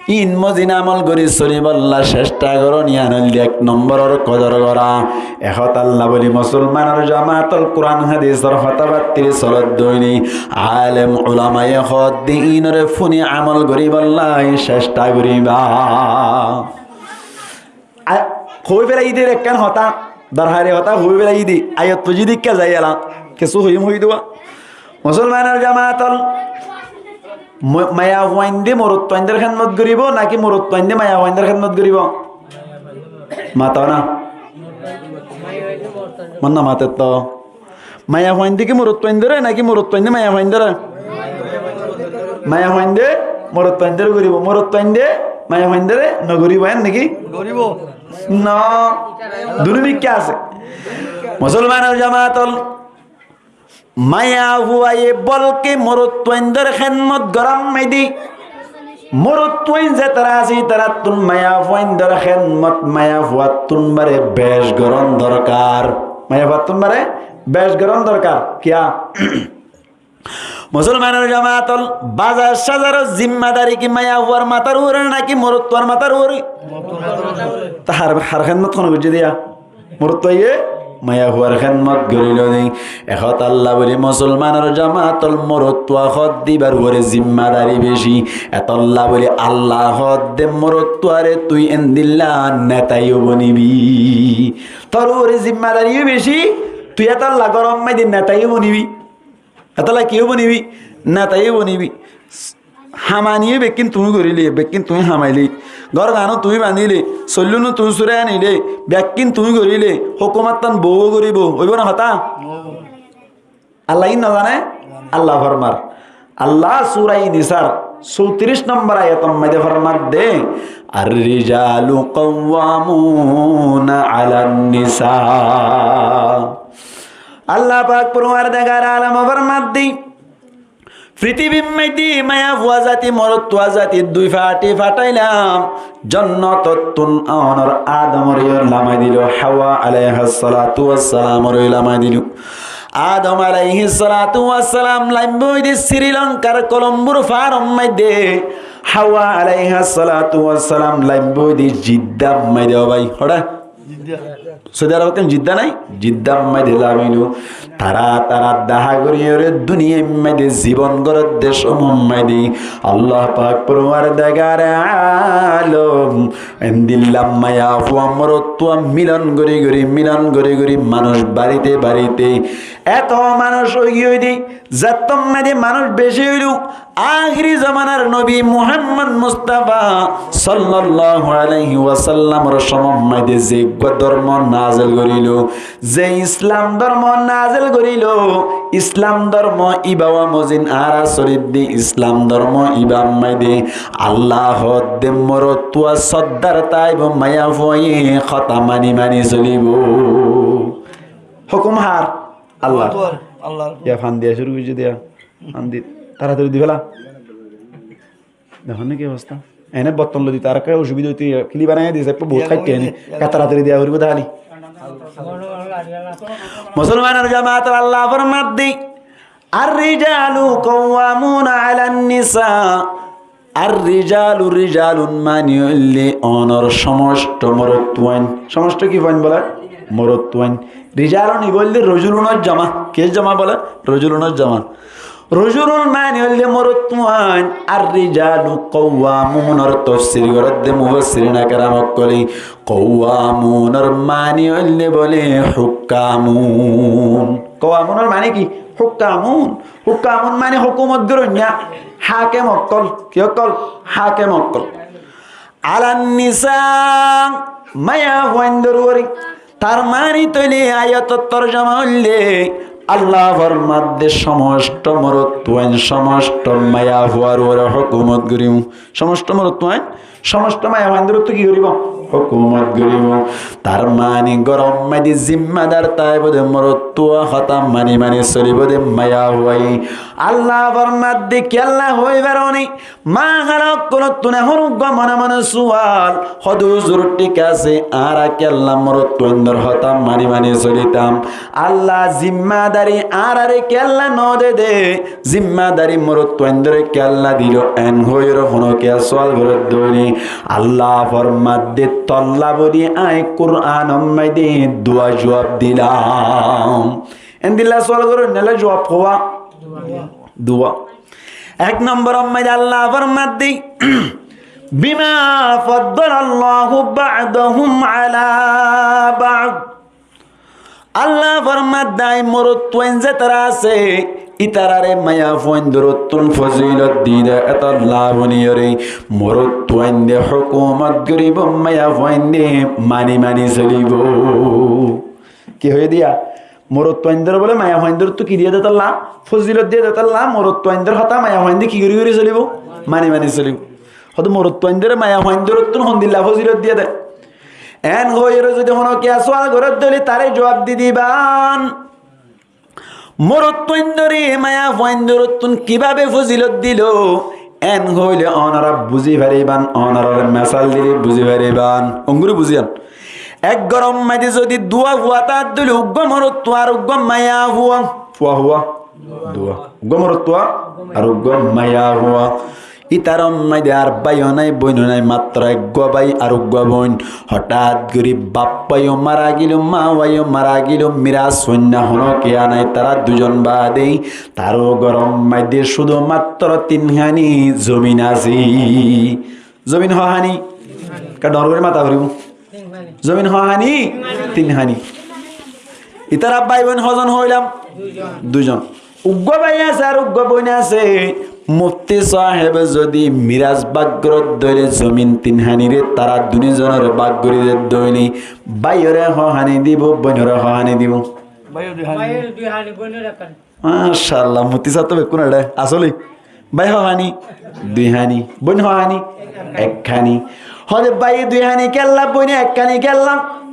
ín mozin amol gorí solibolla cestha goron, yían óilde ek nomboror kodor gora. E hotalla bóli musolmanor jamaatol, Kuran hadisor hotábattáre solot de óile, alem ulamaye hoó de ínore fúni amol goríbolla cestha goríba. A, hoi félai de ekkán hotá, dorhari hotá hoi félai de, aiyot foijjí de ikká zai ela, kessú hoiyum hoi duwa. Musolmanor jamaatol, mo-, maiyafuainde morotfuaindor hédmot goríbo náki morotfuainde maiyafuaindor hédmot goríbo? Mató na. Mone no mate to. Maiyafuainde ki morotfuaindore náki morotfuainde maiyafuaindore? Maiyafuainde morotfuaindore goríbo, morotfuainde maiyafuaindore no goríbo, en náki? Goríbo. No, dunú mikká asé. Musolmanor jamaatol, maiyafuaye bolke morotfuaindor hédmot gorar maze morotfuain zetará asé, ítarattún maiyafuaindor hédmot, maiyafuattún bare bec goron dorkar. Maiyafuattún bare bec goron dorkar. Kiyá? Musolmanor jamaatol, bazar sazaror zimmadari ki maiyafuar matár uore náki morotfuar matár uore? Te har, har hédmot hone goijjé de yá? Morotfuaye maiyafuar hédmot gorílo de. E hotalla bóli musolmanor jamaatol, morotfua hoó de íbar uore zimmadari beci. Etolla bóli Allah hoó de morotfuare tui endilla netayo bonibi. Tor uore zimmadariyo beci, tui etolla góror maze netayo bonibi. Etolla kiyó bonibi? Netayo bonibi. Hamaniyo bekkín tuñí goríle, bekkín tuñí hamaile, górgán tuñí bañdíle, soillún tuñí surai aníle, bekkín tuñí goríle, hókumattán bouwe goríbo, óibo né hotá? Allah ín no zane? Allah formar. Allah sura Nisar sóutiríc nombor ayator maze formar de, "Ar-rijalu qawwamuna alan nisa." Allah pak porwardegar alem formar de, fitibir maze maiyafua zati, morotfua zati dui fati fatailam. Jonnotottún onor Adamore yó lamai dilo, Hawa alaihas salatu wassalamore yó lamai dilo. Adam alaihis salatu wassalam laimboi de Sri Lankar Kolombur fáror maze. Hawa alaihas salatu wassalam laimboi de Jidda maze, ó bái, hoçé? Jidda. Saudi Arab ekkán Jidda nai? Jidda maze lamilo. Tara, tara dahá gorí ore duniyar maze zibon goródde cómot maze Allah pak porwardegar alem endilla maiyafua morotfua milon gorí gorí, milon gorí gorí manúic barite barite eto manúic ói giyói de, Zettót maze manúic beci óilo, ahíri zomanar nobi Muhammod Mustafa sollallahu alaihi wasallamor cómot maze zeggúa dormo nazel gorílo, ze Islam dormo nazel gorílo, Islam dormo ibá mozin añára soriddi, Islam dormo ibá maze Allah hoódde morotfua soddar taibo, maiyafuaye hotá mani mani solibo. Hókum hár? Allar. Allar. Allar. Yá fan diya cúru goijjé de yá. Fan di, taratari di féla. Dekón né ki obostá? Ene botton loi dito, ar ekka osubida óito, kili banai diyé, ekka bout yá, háitte yá, ene. Yá. Ekka taratari diya foribo de háli. Musolmanor jamaat, Allah formadde, "Ar-rijalu qawwamuna alan nisa." Ar-rijalu, rijalun mani óilde onor somosto morotfuain. Somosto ki fuain bole? Morotfuain. Rijalun ibá óilde rojulunor jama. Kiyór jama bole? Rojulunor jama. Rojulun mani óilde morotfuain. Ar-rijalu qawwamunor tofsir gorédde mufassirin keram ókkole. Qawwamunor mani óilde bole hukkamun. Qawwamunor mani ki? Hukkamun. Hukkamun mani hókumot goróinna, hákem ókkol. Ki ókkol? Hákem ókkol. Alan nisa, maiyafuaindor uore. Tar mani tóile ayator torjoma óilde, Allah formadde somosto morotfuain, somosto maiyafuar uore hókumot goríbo. Somosto morotfuain, somosto maiyafuaindor uore ki goríbo? Hókumot goríbo. Tar mani góror maze zimmadar taibo de morotfua, hotá mani mani solibo de maiyafuaye. Allah formadde, kiyólla hoói faróne? Mahála ókkolottu ehón uggúa mone mone sual, hoóde huzur thík asé, añára kiyólla morotfuaindor hotá mani mani solitam? Allah zimmadari añárare kiyólla no dede, zimmadari morotfuaindore kiyólla dilo? En hoiyóre honókiye sual gorédde óile, Allah formadde, tolla buli añí Kuranor maze duwa juwab dilam. Endilla sual goróinnálla juwab hoó? Duwa. Ek nombor or maze Allah formadde, "Bima faddalallahu ba'dahum ala ba'd." Allah formadde, añí morotfuain zetará asé, ítarare maiyafuaindorottún fozilot diyí de, etolla buli yóre morotfuainde hókumot goríbo, maiyafuainde mani mani solibo. Ki hoiyé de yá? Morotfuaindor bóle maiyafuaindorottú ki diyé de tolla? Fozilot diyé de tolla, morotfuaindor hotá maiyafuainde ki gorí gorí solibo? Mani mani solibo. Hoóde morotfuaindore maiyafuaindorottún hondilla fozilot diyé de? En hoiyóre zodi honókiye sual gorédde óile tare juwab di diban. Morotfuaindore maiyafuaindorottún kibábe fozilot dilo? En hoile onora buzí fariban, onorare mesal dile buzí fariban. Onguri buzíyan. Ek góror maze zodi duwa fua táke de óile uggúa morotfua ar uggúa maiyafua. Fua fua? Duwa. Uggúa morotfua ar uggúa maiyafua. Ítarar maze ar báiyo nái, bóino nái, mattro eggúa bái ar uggúa bóin. Hotát gorí baffayo mara giyói, mawayo mara giyói, miras foinná honókiya nái, tará duizon baade. Taró góror maze cúdu mattro tin háni zomin asé. Zomin hoháni? Ka dor gorí mata foribo. Zomin hoháni? Tin háni. Ítara bái bóin hozon hoilam? Duizon. Uggúa bái asé ar uggúa bóin asé. Mufti sáhebe zodi miras bák gorédde óile zomin tin hánire tará duní zonore bák gorí dedde óile báiyore hoháni dibo, bóinore hoháni dibo? Báiyore dui háni. Báiyore dui háni, bóinore ekkán. Macállah, mufti sáb to bekkún eçé. Asóle bái hoháni? Dui háni. Bóin hoháni? Ek háni. Hoóde báiye dui háni kiyólla, bóine ek háni kiyólla?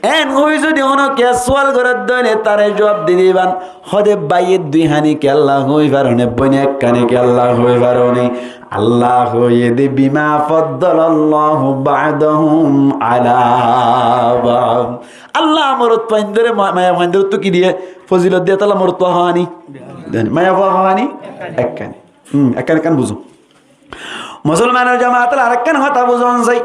En hoói zodi honókiye sual gorédde óile tare juwab di diban. Hoóde báiye dui háni kiyólla hoói faróne, bóine ek háni kiyólla hoói faróne? Allah hoiyé de, "Bima faddalallahu ba'dahum ala ba'd." Allah morotfuaindore ma-, maiyafuaindorottú ki diyé? Fozilot diyé, tolla morotfua hoháni? Dui háni. Maiyafua hoháni? Ek háni. Hum, ekkán ekkán buzó. Musolmanor jamaat ókkol, arekkán hotá buzón sai.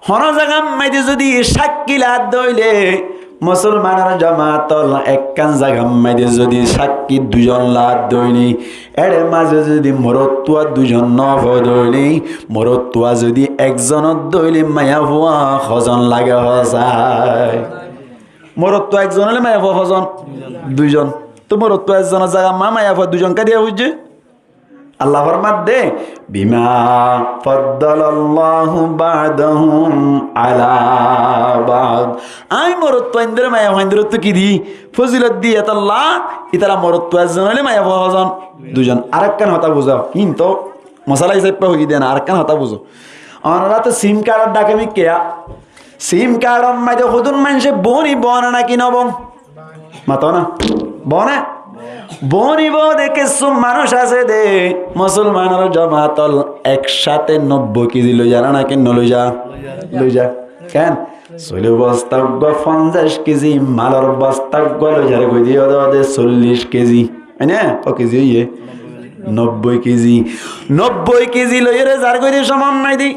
Honó zagar maze zodi sakki ladde óile, musolmanor jamaat ókkol, ekkán zagar maze zodi sakki duizon ladde óile, ér maze zodi morotfua duizon no fode óile, morotfua zodi ekzon ódde óile, maiyafua hozon lage hoó sai? Morotfua ekzon óile maiyafua hozon? Duizon. Tóu morotfua ezzonor zagat maiyafua duizon kiyá diya foijjé? Allah formadde, "Bima faddalallahu ba'dahum ala ba'd." Añí morotfuaindóre maiyafuaindórottú ki di? Fozilot di, etolla ítara morotfua ezzon óile maiyafua hozon? Duizon. Arekkán hotá buzó, kintu mosala hísafe hoiyí de na, arekkán hotá buzó. Onorá to sim kardor dháke mikká. Sim kardor maze hodún maincé boni bone náki nobon? Mato na? Bone? Boni bode kessú manúic asé de, musolmanor jomaatol eksáte nobboi kezi loiza na náki noloiza? Loiza. Ken? Soilor bosta uggwá fonzaic kezi, malor bosta uggwá loizar goi de óde sollic kezi. Óine? Hó kezi óiye? Nobboi kezi. Nobboi kezi loiyóre zar goi de somot maze de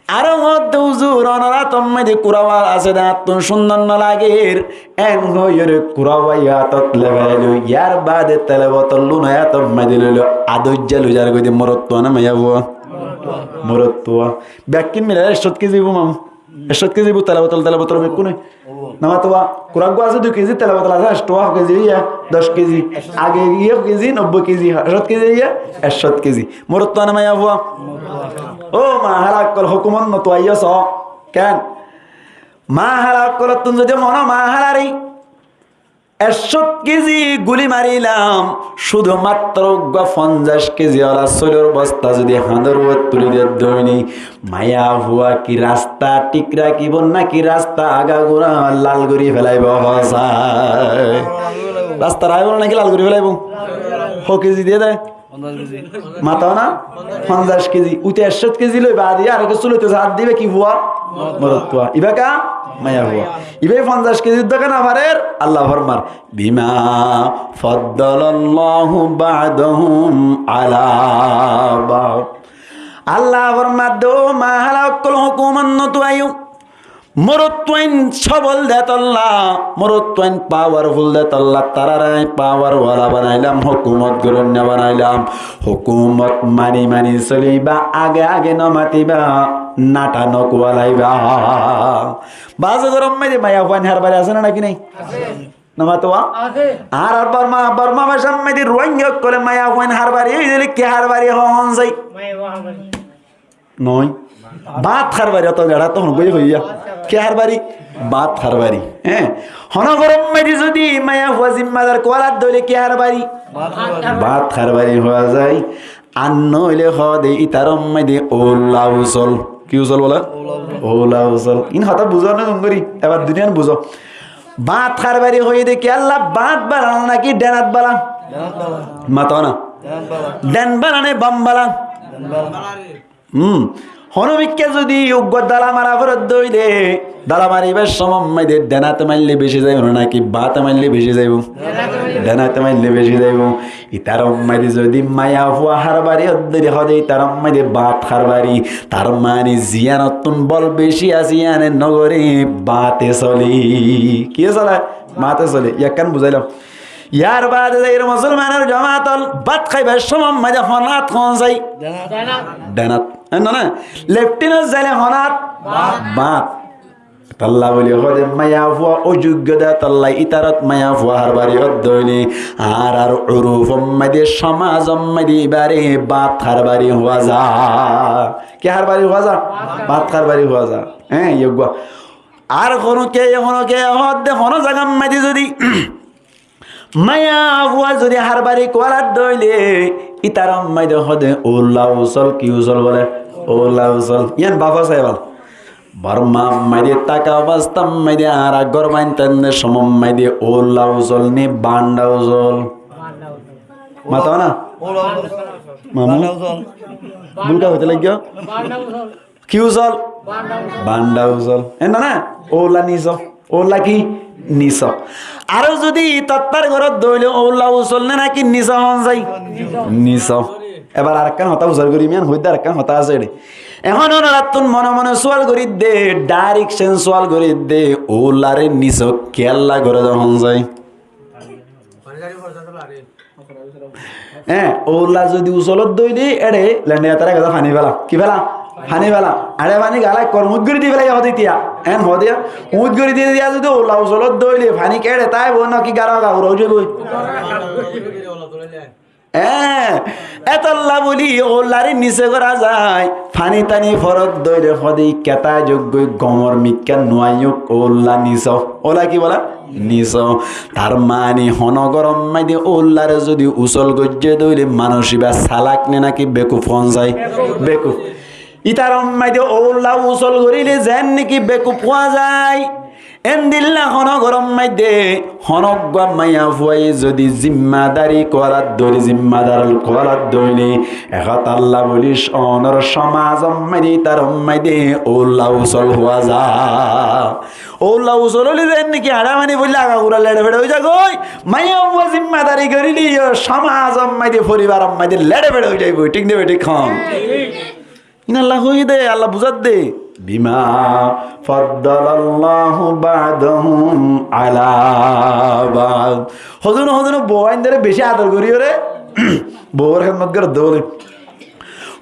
aró hoódde, "Uzur, onor átor maze de kurawa asé de, añáttun cúndor no lager." En hoiyóre kurawa yátot lebai loi, yar baade tele botol luna yátor maze de loilo, adoijja loizar goi de morotfua na maiyafua? Morotfua. Bekkín milaile ekcót kezi óibo mamu. Ekcót kezi óibo tele botol, tele botol bekkún ói. Namato ba, kurawa asé dui kezi, tele botol asé ekcót, hó kezi óiye? Doc kezi. Age iye hó kezi? Nobboi kezi. Ekcót kezi óiye? Ekcót kezi. Morotfua na maiyafua? Ó mahala ókkol, hókumot no tuwaiyo so. Ken? Mahala ókkolottún zodi hono mahalare ekcót kezi guli marilam, cúdu matro uggwá fonzaic kezi ola soilor bosta zodi hañdor uore tuli de dóini, maiyafua ki rasta thík rakibo náki rasta agagura lal gori felaibo? Hosai. Rasta rakibo náki lal gori felaibo? Hó kezi diye de? Mato na? Fonzaic kezi. Uite ekcót kezi loi baade aró kessú loito zar de, iba ki fua? Morotfua. Iba ka? Maiyafua. Iba fonzaic kezi dóka no farer, Allah formar, "Bima faddalallahu ba'dahum ala ba'd." Allah formadde, ó mahala ókkol, hókumot no tuwaiyo. Morotfuain sobol de tolla, morotfuain powerful de tolla, tarare añí power wala banailam, hókumot gorónna banailam. Hókumot mani mani soliba, age age no matiba, nata no kuwalaiba. Baáz gorom maze maiyafuain harbari asé na náki nai? Asé. No matowa? Asé. Ar ar Borma, Borma bacá maze Ruáingga ókkole maiyafuain harbari ói gele ki harbari hoó hon sai? Maiyafua harbari. Noi. Baát harbari, óto eçé to hon goi hoiya. Ki harbari? Baát harbari. Hé. Hono gorom maze zodi maiyafua zimmadar kuwalar dóile ki harbari? Baát harbari. Baát harbari hoó zai. Ar noóile hoó de ítarar maze de oula usol. Ki usol bole? Oula usol. Iín hotá buzó na zon gori? Ebar duniyan buzó. Baát harbari hoiyé de kiyólla, baát bala náki dhenat bala? Dhenat bala. Mato na. Dhen bala. Dhen bala né bam bala? Dhen bala. Hum. Hono mikká zodi uggwá dala mara foredde óile, dala maribar somot maze de dhenate maille beci zaibo na náki baáte maille beci zaibo? Dhenate maille beci zaibo. Ítarar maze de zodi maiyafua harbari ódde hoó de, ítarar maze de baát harbari, tar mani ziyanottún bol beci asé yíane no gori, baáte sole. Kiyé sole? Baáte sole. Ekkán buzailam. Yar baade zaiyóre musolmanor jomaat ol, baát haibar somot maze de hon at hon sai? Dhenat. Dhenat. Enne na? Leftinot zaile hon at? Baát. Baát. Tolla buli hoó de maiyafua ojoiggo de tolla ítarat maiyafua harbari ódde óile, añárar urufor maze de, somazor maze de ibare baát harbari hoó za. Ki harbari hoó za? Baát harbari hoó za. Hé, eggwá. Ar hono ke, hono ke hoó de hono zagar maze de zodi maiyafua zodi harbari kuwalar dóile, ítarar maze de hoó de oula usol, ki usol bole? Oula usol. Yían bafo saibal. Borma maze de táka obostár maze de añára gór baintam de somot maze de oula usol né banda usol? Mato na? Mamu? Bul ka hoite laiggó? Ki usol? Banda usol. Enne na? Oula niso. Oula ki? Niso. Aró zodi tottar górot dóile oula usol né náki niso hon sai? Niso. Ebar arekkán hotá usol gorim, yían hoóidde arekkán hotá asé de. Ehón onorattún mone mone sual goridde, direction sual goridde, oulare niso kiyólla goré de hon sai? Hé, oula zodi usolot dóile, eçe lendhe yatara gada faní fela. Ki fela? Faní fela, añçe faní galai kor, uñth gorí di fela, yó de itiya. En hoó de, uñth gorí di diya zodi ólla usolot dóile, faní keçe táibo né ki garo gagura ói zaiboi? Eé, etolla buli óllare nise gora zai, faní taní forot dóile hoó de ikká táizoggoi gomor mikká nuaiyuk ólla niso. Ólla ki bola? Niso. Tar mani hono goror maze óllare zodi usol goijje dóile manúic iba salak né náki bekuf hon sai? Bekuf. Ítarar maze ólla usol goríle zeén niki bekuf hoó zai. Endilla hono goror maze hono uggwá maiyafuaye zodi zimmadari kualat dóile, zimmadar kualat dóile, e hotalla buli onor somazor maze ítarar maze ólla usol hoó za. Ólla usol óile zeén niki añçe faní foille agagura leçe feçe ói zagói. Maiyafua zimmadari goríle yó somazor maze, foribaror maze leçe feçe ói zaiboi, thík né bethík hoón? Iín Allah hoiyé dé, Allah buzar dé. بما فضل الله بعضهم على بعض. Hozone hozone bou aindóre beci ador goríyore, bouwor hédmot gorer dé bóle.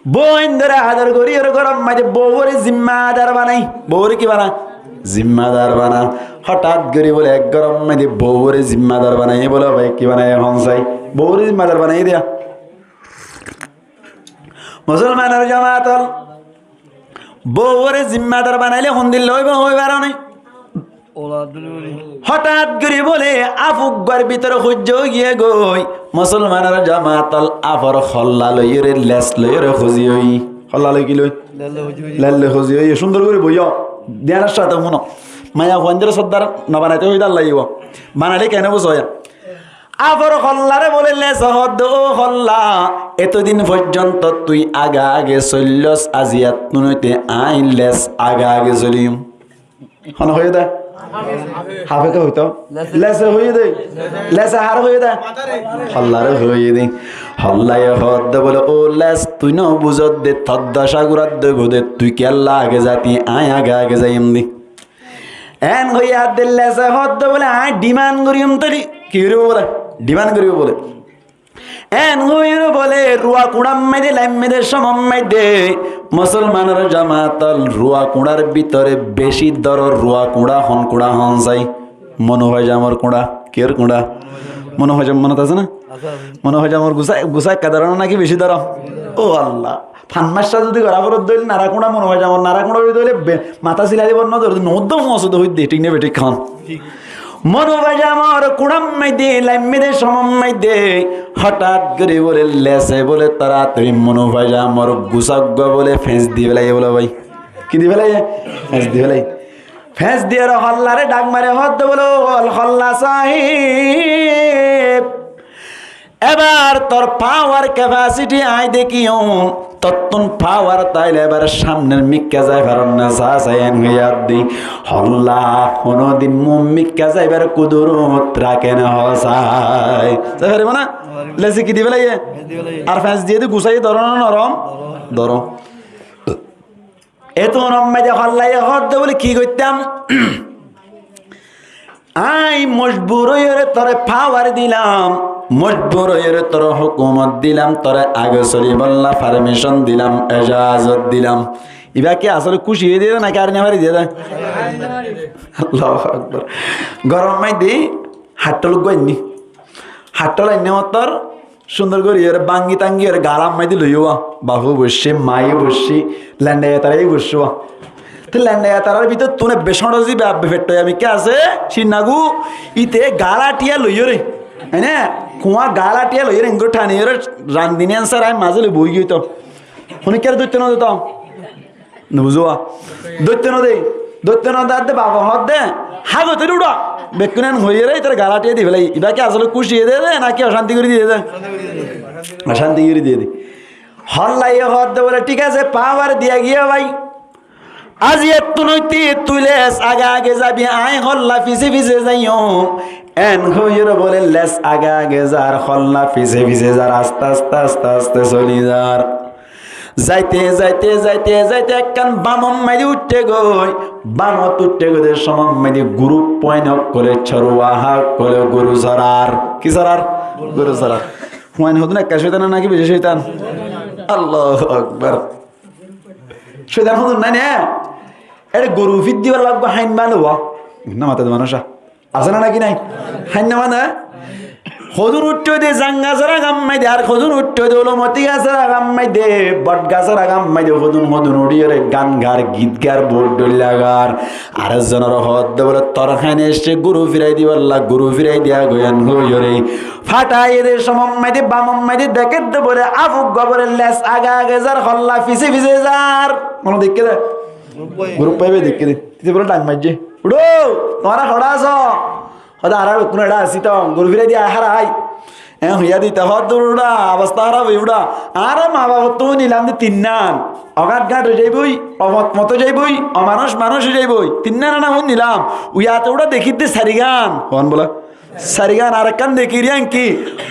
Bou aindóre ador goríyore góror maze bouwore zimmadar banai. Bouwore ki bana? Zimmadar bana. Hotát gorí bóle ek góror maze bouwore zimmadar banai bóle, bái ki banai hon sai? Bouwore zimmadar banai diya. Musolmanor jamaat ol, bouwore zimmadar banaile hondilla óibo hoi faro né? Hotát gorí bóle af uggwar bútore hoijja ói giyé goi, musolmanor jamaat ol afor holla loiyóre, les loiyóre hozi ói. Holla loi ki loi? Les loi hozi ói. Cúndor gorí boiyó, diyanor sáte fúno. Maiyafuaindóre sóddar no banaite hoiyé dé Allah yó. Banaile kene buzó ya? Afor hollare bóle lese hoó dé, "Ó holla, etodin foijjonto tui age age soillós, aziyattún óite añí les age age soliyum." Hone hoiyé dé? Hafe ke hoito? Lese hoiyé dé. Lese hare hoiyé dé? Hollare hoiyé dé. Hollaye hoó dé bóle, "Ó les, tui no buzós dé, tor doca gura dóibo dé, tui kiyólla age zati, añí age age zaiyum dé." En hoiyóre lese hoó dé bóle, "Añí dhimán goríyum tóile." Ki goríbo bóle? Dhimán goríbo bóle. En hoiyóre bóle, ruwa kuñçar maze, lain maze, somor maze, musolmanor jamaat ol ruwa kuñçar bútore beci doror ruwa kuñça hon kuñça hon sai? Monufajamor kuñça. Kiyór kuñça? Monufajam monot asé na? Monufajamor gusa, gusa ekka doror náki beci doror? Ó Allah. Fan maccá zodi gora forot dóile nara kuñça, monufajamor nara kuñça zodi dóile be-, matá silai dibar no dóre, no dó fosó dó hoiddé, thík né bethík hoón? Monufajamor kuñçar maze, lain maze, somor maze, hotát gorí bóle lese bóle toratori monufajamor gusa uggwá bóle fes di félaiye bóle bái. Ki di félaiye? Fes di félaiye. Fes diyóre hollare dhak mare hoó dé bóle, "Ó holla sáheb, ebar tor pawar kefasiti añí dekíyum, tottún pawar táile ebar samner mikká zai faros né, sá sái." En hoiyóre dé holla, honodin mú mikká zaibar kudurot raké né, hoó sái? Zai faribo na? Lese ki di félaiye? Ar fes diyé dé gusaiye dóro né norom? Dóro. Etún maze hollaye hoó dé bóle, "Ki goittám? Añí mojbur óiyore tore pawar dilam, mojbur óiyore tore hókumot dilam, tore age solibolla farmicon dilam, ejazot dilam." Iba ki asóle kúci ói diyé dé náki ar nafari diyé dé? Allahu Akbar. Góror maze hañtthól uggwá ainné. Hañtthól ainné mottor cúndor gorí ore báñgi táñgi ore galar maze loiyó. Bafe boiccé, maye boiccé, lendaiya tará boiccé. Te lendaiya tarár bútore tune becí cóñço zibá abbe feththoiya mikká asé, cinnagu, íte gala thiya loiyóre, ene, kuwa gala thiya loiyóre, engori thaniyóre randini ansar añí mazé loi boói giyói to. Honikkáre dóitto no dé to. Nobuzó? Dóitto no dé. Dóitto no dé, adde bafe hoó dé, "Hágote uçá." Bekkúne en hoiyóre ítare gala thiya di félaiye. Iba ki asóle kúci ói diyé dé, náki ocánti gorí diyé dé? Ocánti gorí diyé dé. Hollaye hoó dé bóle, "Thík asé, pawar diya giyé bái. Aijja ettún óite tui les age age zabi, añí holla fise fise zaiyum." En hoiyóre bóle les age age zar, holla fise fise zar, aste aste aste aste soli zar. Zaite zaite zaite zaite ekkán bamor maze uiththé goi, bamot uiththé goi de somot maze guruf fuain ókkole, corwa ókkole goru sorar. Ki sorar? Goru sorar. Fuain hodún ekka cóitan náki beci cóitan? Allahu Akbar. Cóitan hodún nái né? Ére goru fir dibar laggó háin bana uwá. Ná mate de manúic asé né náki nái? Háin ná bana? Hodún uiththé de zang gasór agam maide, ar hodún uiththé de ulumoti gasór agam maide, bot gasór agam maide, hodún hodún uçíyore gan gar, git gar, bot dhoilla gar. Ar ezzonore hoódde bóle, "Tor háin aiccé goru firai dibálla, goru firai diya goi," en hoiyóre. Fátaiyé de somot maide, bamot maide dekédde bóle, af uggúa bóle les age age zar, holla fise fise zar. Mone deikké de? Guruf faibe deikké de. Tite bóle dhak maijjé, "Uçó, tuáñra hoçé asó?" Hoóde, "Añára bekkún eçé así, to goru firai diya hárai." Eén hoiyá de íte hoódde, "Uçá, obostá háraf óiye uçá. Añára mabaf ottú fúnilam de tinnán. O gáñt gáñt ói zaibói, o fot fot ói zaibói, o manúic manúic ói zaibói. Tinnán ana fúnilam. Uiyate uçá dekír de sairgán." Hoón bóle? Sairgán. Arekkán dekír yían ki?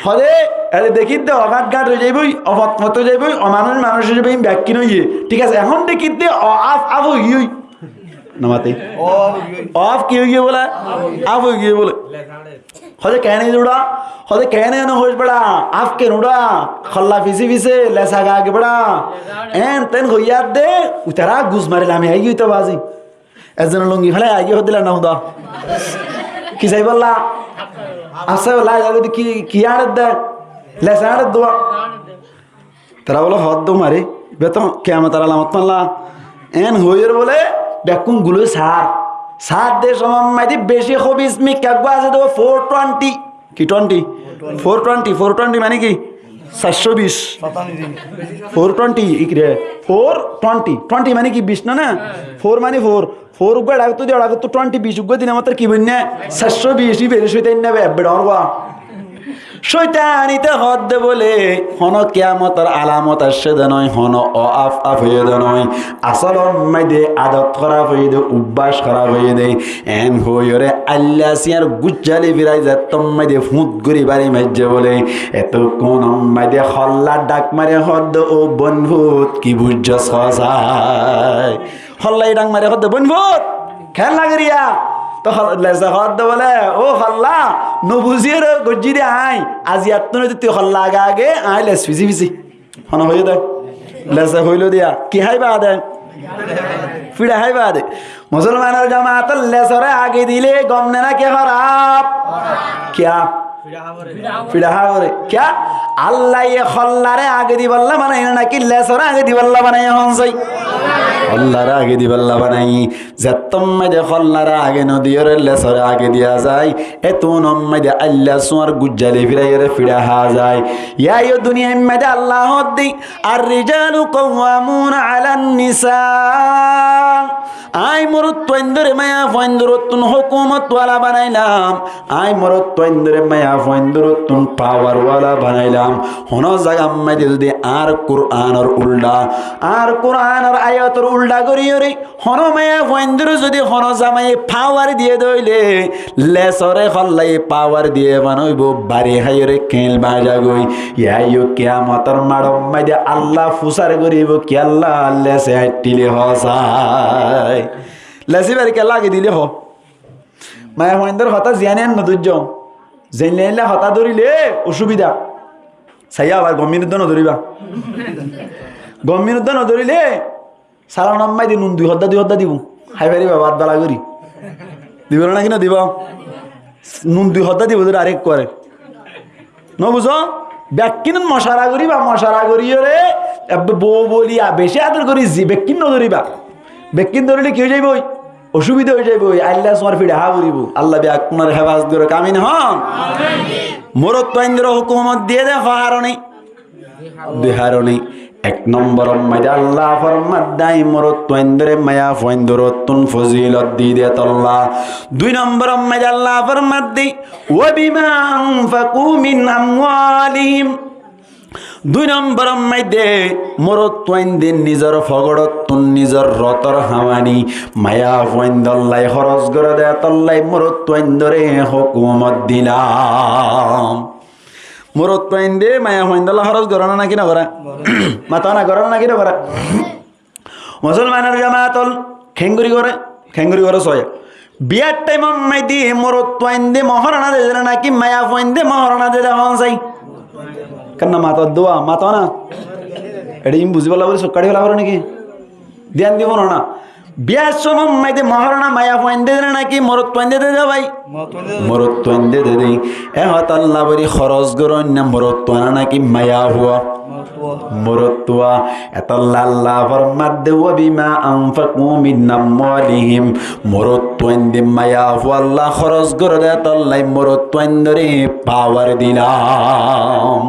Hoóde, ere dekír de o gáñt gáñt ói zaibói, o fot fot ói zaibói, o manúic manúic ói zaibói, iín bekkín óiye. Thík asé, ehón dekír de o af af ói giyói. Ná mate? O af ki ói giyói bóle? Af ói giyói bóle. Hoóde, "Keéne uçá?" Hoóde, "Keéne ene hoóis beçá? Af keén uçá? Holla fise fise, les age age beçá." Eén teén hoiyé de, uitará gus mari lami aigiyói to bazi. Ezzone lungi félai aigiyói, hoódde, "Lena húda." Ki saibólla? Af saibólla aigiyói de, ki, ki añçer de? Les añçer de. Tará bóle, "Hoódde umaré, ibá to kiyamotor alamot fáñlla." Eén hoiyóre bóle bekkún gulói saár. Saár de somot maide beci hobis mikká eggúa asé de, four twenty. Ki twenty? Four twenty, four twenty mane ki? Saircó bic. Four twenty, ikre, four twenty. Twenty mane ki? Bic no na? Four mane four. Four uggúa eçagottú di, eçagottú twenty, bic uggúa dile mottor ki boinné? Saircó bic, ibá ere cóitan ná, ebbe dhoóñr uggúa. Cóitan íte hoódde bóle, honó kiyamotor alamot aiccé de noó, honó o af af óiye de noó. Asól maide adot hóraf óiye de, ubbác hóraf óiye de. Eén hoiyóre ailla siñár gujjali firai zettót maide fúñt gorí bari maijjé bóle. Etókkúnot maide holla dhak mari hoódde, "Ó boinfut, ki buijjós hoó sai?" Hollaye dhak mari hoódde, "Boinfut, keén lagé riya?" To hol-, lese hoódde bóle, "Ó holla, nobuzíyore goijjí de aññí, aziyattún óite tui holla age age aññí les fisi fisi." Hone hoiyé de? Lese hoiló diya. Ki háiba de? Fiça háiba de. Musolmanor jamaat, lesore age dile gom ne náki hóraf? Kiyá? Fiça há foré. Kiyá? Allaye hollare age diballa banaiye náki lesore age diballa banaiye, hon sai? Hollare age diballa banaiye. Zettót maide hollare age nodiyóre lesore age diya zai, etúnot maide ailla suar gujjali firaiyóre fiça há zai. Yá, yó duniyair maide Allah hoódde, "الرجال قوامون على النساء." Aññí morotfuaindóre maiyafuaindórottún hókumotwala banailam. Aññí morotfuaindóre maiyafuaindórottún pawarwala banailam. Honó zagat maide zudi añár Kuranor uldha, añár Kuranor ayator uldha goríyore honó maiyafuaindóre zudi honó zamaiye pawar diyé de óile, lesore hollaye pawar diyé fán óibo, bari háiyore keñl bañzagoi. Yá yó kiyamotor maçot maide Allah fusar goríbo, kiyólla lese añtthíle hoó sai. Lese íbare kiyólla age dile hoó. Maiyafuaindór hotá ziyán yían nodóijjo. Zeilla eilla hotá dórile ocúbida. Saiyó abar gom minuddó nodóriba. Gom minuddó nodórile salanot maide nun dui hoddá dui hoddá dibo. Hái faribá bát bála gorí. Dibo né náki nodibo? Nun dui hoddá dibo de dairek kuare. Nobuzó? Bekkín mocara goríba, mocara goríyore, ebbe bou boli, a, beci ador gorí zi, bekkín nodóriba. Bekkín dórile ki ói zaiboi? Ocúbida ói zaiboi. Ailla suar fiça há foribó. Allah bekkúnore hefazot gorok. Amin hon. Morotfuaindóre hókumot diyé de hó harone? Dui harone. Ek nomborot maide Allah formadde, aññí morotfuaindóre maiyafuaindórottún fozilot di de tolla. Dui nomborot maide Allah formadde, "وبما أنفقوا من أموالهم." Dui nomborot maide morotfuainde nizor fogoçottún nizor rotor hamani maiyafuaindolla horos gore de tolla morotfuaindóre hókumot dilam. Morotfuainde maiyafuaindolla horos gore né náki nogore? Mató na, gore né náki nogore? Musolmanor jamaat ol, keéngori gore? Keéngori gore soó. Biyar thaimot maide morotfuainde mohorana de de né náki maiyafuainde mohorana de de, hon sai? Kiyólla mató de, mató na? Eçé iín buzí félaibo buli suk kaçí félai faro náki? Diyan dibo no na? Biyar somot maide mohorana maiyafuain de de náki morotfuain de de bái? Morotfuain de de. Morotfuain de de. E hotálla bori hóros goróinna morotfuana náki maiyafua? Morotfua. Morotfua. Etolla Allah formadde, "Wa bima anfaqu min amwalihim." Morotfuain de maiyafualla hóros goré de tolla morotfuain dore pawar dilam.